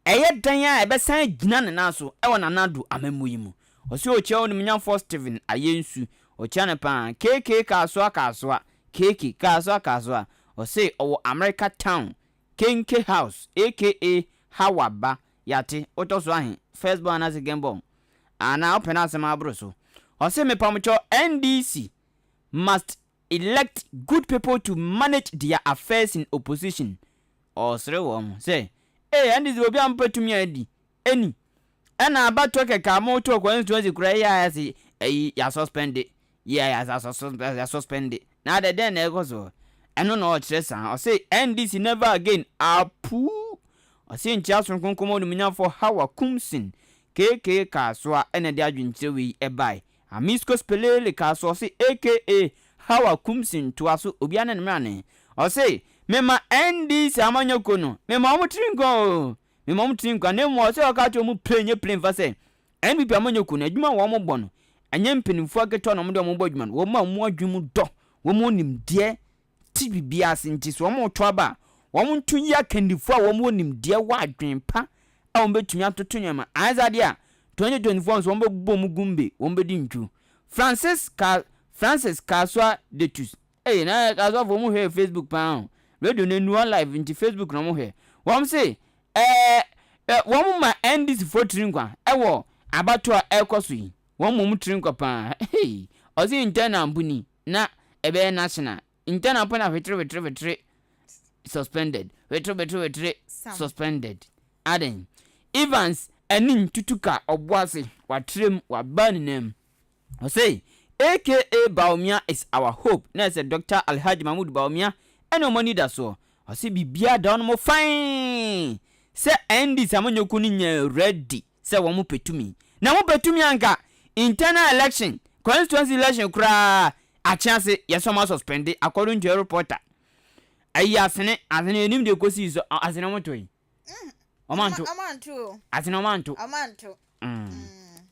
Ɛyɛ dɛn a ɛbɛsan agyina ne nan so wɔ Nana Addo amammuo yi mu? Ɔse ɔkyia Onimunyamfoɔ Stephen Ayensu, ɔkyia no paa, KK Kasoa Kasoa, KK Kasoa Kasoa, ɔse ɔwɔ America Town, Kenke House aka Hawa ba, yɛate, wotɔ so ahe, first born anaa second born? Anaa wopɛ n'asɛm aboro so? Ɔse mepamokyɛw NDC must elect good people to manage their affairs in opposition, Ɔresere wɔn sɛ, Ee, ɛnde sɛ obi a ɔmpɛ tumi a adi ni. Ɛna abatoɔ kɛkɛ a moto constituency koraa yi a yɛse ɛyi yɛasuspɛnde, yi a yɛasuspɛnde. Na adɛ dɛn na ɛrekɔ soɔ? Ɛno na ɔrekyerɛ saa. Ɔse NDC never again apuu. Ɔse nkyea sononko nkɔma onimunyamfoɔ Hawa Kumsin KK Kasoa ɛna ɛde adwenkyerɛ wei ɛbae. Amisco Spelele kaa so, ɔse, aka Hawa Kumsin toa so, obiara ne ne mmrane. Ɔse, Mema NDC amanyɔkuo no, mema wɔn tiri nkwa oo, mema wɔn tiri nkwa, na mmom ɔse ɔka kyerɛ wɔn plane nyɛ plane fa sɛ, NPP amanyɔkuo no, adwuma a wɔn bɔ no, ɛnyɛ mpanimfoɔ aketewa na wɔn de wɔn bɔ adwuma no, wɔn a wɔn adwene mu dɔ, wɔn wɔ nimdeɛ, te biribiara ase nti sɛ wɔreto aba a, wɔnto nyi akandifoɔ a wɔwɔ nimdeɛ wɔ adwene pa a wɔbɛtumi atoto nneɛma. Anyɛ saa deɛ a, 2024 nso wɔbɛbɔ mu gumbe, wɔbɛdi ntwo. Francis Ka Francis Kasua Detus Ei, na Kasuafoɔ wɔn hwɛ Facebook paa o. Radio no anu on live nti Facebook na wɔn hwɛ. Wɔn se ɛɛ wɔn ma NDC foɔ tiri nkwa ɛwɔ abatoɔ a ɛrekɔ so yi. Wɔn ma wɔn tiri nkwa paa. Hey, ɔse internal mpo ni. Na ɛbɛyɛ national internal mpo na hwetere hwetere hwetere suspended hwetere hwetere hwetere suspended adɛn Evans anim tutu ka ɔboase watrem waba ne nan mu ɔse aka Bawumia is our hope na ɛsɛ Dr. Alhaji Mahmood Bawumia ɛne ɔmo anidasoɔ ɔse biribiara da ɔnom fine sɛ NDC amanyɔkuo no nyɛ ready sɛ wɔn pɛ tumi. Na wɔn pɛ tumi anka internal election, constituency election koraa akye ase yɛsɛ wɔn asuspende according to a reporter. Ayi asene, asene yɛnim deɛ ɛkɔsii so, asene wɔn to yi. Wɔn anto. Asene wɔn anto.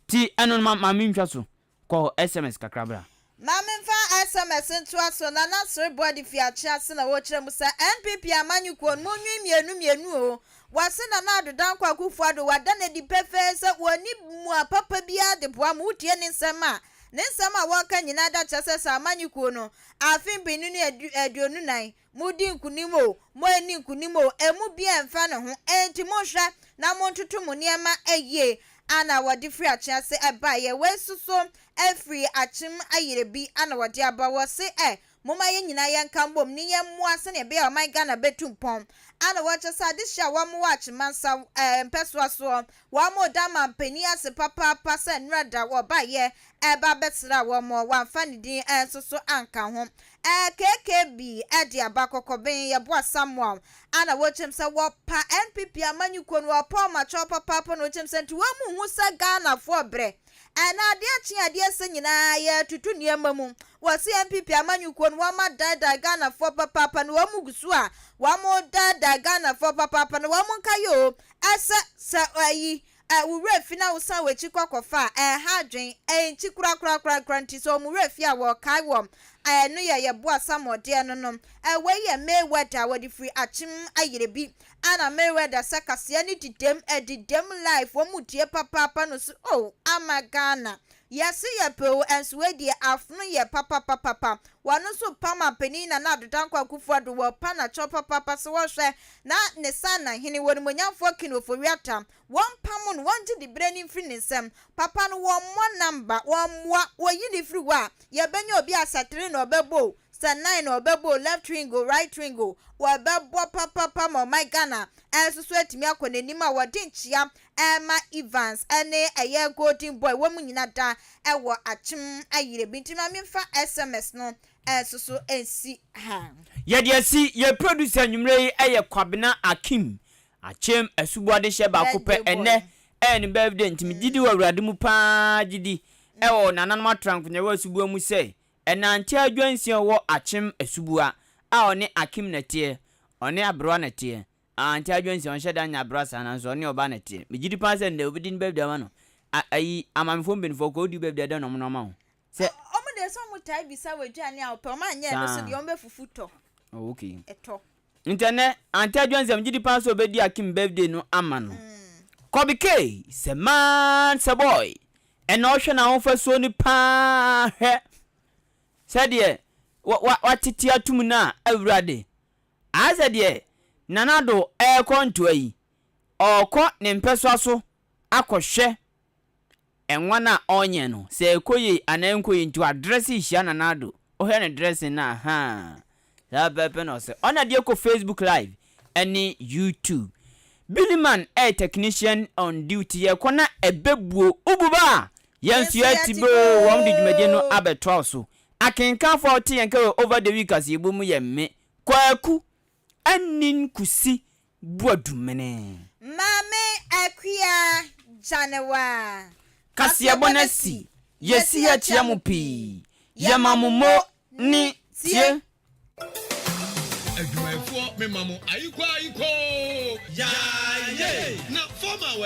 Ti ɛno no ma ma mentwa so. Kɔ SMS kakra bra. Ma memfa SMS ntoa so, Nana Sereboɔ de fi Akyea ase na ɔrekyerɛ mu sɛ NPP amanyɔkuo no monnwen mmienu mmienu o. Wɔse Nana Addo Dankwa Akufo Addo wada no adi pefee sɛ ɔnni mua papa biara de boa mo. Wotie ne nsɛm a, ne nsɛm a wɔreka nyinaa da kyerɛ sɛ sɛ amanyɔkuo no afe mpenu ne 24 Modi nkonim o, moanni nkonim o, emu biara mfa ne ho. Enti monhwɛ na montoto mo nneɛma yie. Ana wɔde firi Akyease baeɛ. Wei nso so firi Akyem Ayerɛbi ana wɔde aba. Wɔse ɛ, momma yɛn nyinaa yɛnka mbom ne yɛmmoa sɛdeɛ ɛbɛyɛ a ɔman Ghana bɛtu mpɔn. Ana wɔkyerɛ sɛ adehyeɛ a wɔn wɔ Akyemansa mpɛsoa soɔ, wɔn reda mampanin ase papaapa sɛ nnora da wɔbaeɛ reba abɛsra wɔn, wɔamfa ne din nso so anka ho. KKB de aba kɔkɔben yɛboa Samuel a na wɔkyerɛm sɛ wɔpa NPP amanyɔkuo no wɔpa wɔn akyɛw papaapa na wɔkyerɛm sɛ nti wɔn nhu sɛ Ghanafoɔ brɛ ɛna adeɛ kye adeɛ sɛ nyinaa yɛtutu nneɛma mu wɔse NPP amanyɔkuo no wɔn adaadaa Ghanafoɔ papaapa na wɔn gu so a wɔn daadaa Ghanafoɔ papaapa na wɔn nka yɛ o ɛsɛ sɛ ayi Ɛ, wo werɛ fi na wosan w'akyi kɔ kɔfa a, ɛnha adwene, ɛnkyi korakorakorakora nti sɛ wɔn werɛ fi a wɔkae wɔn a, ɛno yɛ yɛboa Samuel deɛ no no. Ɛ, wei yɛ Mayweather a wɔde firi Akyem Ayerɛbi. Ɛna Mayweather sɛ kaseɛ no didam, ɛdidam live, wɔn mu tie papaapa no so, oh, ama Ghana. Yɛse yɛpɛ o, ɛnso wei deɛ afono yɛ papapapapa. Wɔn nso pa mampanin Nana Addo Dankwa Akufo-Addo, wɔpa n'akyɛw papaapa sɛ wɔhwɛ na ne Sanahene, Onimuonyamfoɔ King Ofori-Atta, Wɔmpamo no, wɔngye diberɛ no mfiri ne nsam. Papa no, wɔmmɔ number, wɔmmoa, wɔyi no firi hɔ a, yɛbɛnya obi a sɛ three na ɔbɛbɔ o, sɛ nine na ɔbɛbɔ o, left wing o, right wing o, wɔbɛbɔ papapa ma ɔman Ghana nso so atumi akɔ n'anim a wɔde nkyea rema Evans ne ɛyɛ Golden Boy, wɔn nyina da wɔ Akyem Ayerɛbi. Nti ma memfa SMS no nso so nsi ha. Yɛde asi, yɛn producer anwummerɛ yi yɛ Kwabena Akim Akyem asuboa dehyɛ baako pɛ ɛnnɛ ɛyɛ ne birthday nti me gyidi wɔ awurade mu paa gyidi ɛwɔ nananom atrankonwa wɔ asuboa mu sɛ ɛnante adwa nsia ɔwɔ akyem asuboa a ɔne akim na ɛteɛ ɔne aberewa na ɛteɛ ante adwa nsia ɔnhyɛ da nyɛ aberewa saa nanso ɔne ɔbaa na ɛteɛ me gyidi paa sɛ nnɛ obedi ne birthday ama no a ayi amamefoɔ mpanyinfoɔ kɔ odi birthday dɛn na ɔmo no ama wo sɛ. Ɔmo deɛ sɛ ɔmo taa bisa wɔ aduane a ɔpɛ ɔmo anyɛ ɛno so deɛ ɔmo bɛ fufu tɔ Oh okay. Ɛtɔ. Nti ɛnɛ Auntie Adwoa Nsiah megye di paa sɛ ɔbɛdi Akim birthday no ama no. Kobby Kay sɛ man sɛ boy ɛna ɔhwɛ n'ahofasuo no paa hwɛ sɛdeɛ wa wa watete atum no a awurade ayɛ sɛ deɛ Nana Addo ɛrekɔ ntoa yi ɔrekɔ ne mpɛsoa so akɔhwɛ Nwa no a ɔnyɛ no, sɛ ɛkɔ yie anaa ɛnkɔ yie nti wadrɛse rehyia Nana Addo. Wohwɛ ne dressing no a, ahaa, saa pɛpɛɛpɛ na ɔsɛ. Ɔna deɛ kɔ Facebook live ɛne YouTube. Billy Man ɛyɛ technician on duty, yɛkɔ na ɛbɛbuo. Wobu ba a, yɛn nso yɛte boo, wɔn de dwumadie no abɛtoa wo so. Akenkanfoɔ a wote yɛn nka wɔ over the week aseɛbɔ mu yɛ me, Kwaku Anin Kusi Boadumene. Maame Akua Gyanewa. Kaseɛbɔ no asi, yɛsi akyia mo pii, yɛma mo mo ne tie. Adwumayɛfoɔ mema mo ayikɔ ayikɔ oo, yaayee! Na fɔm a wɔ.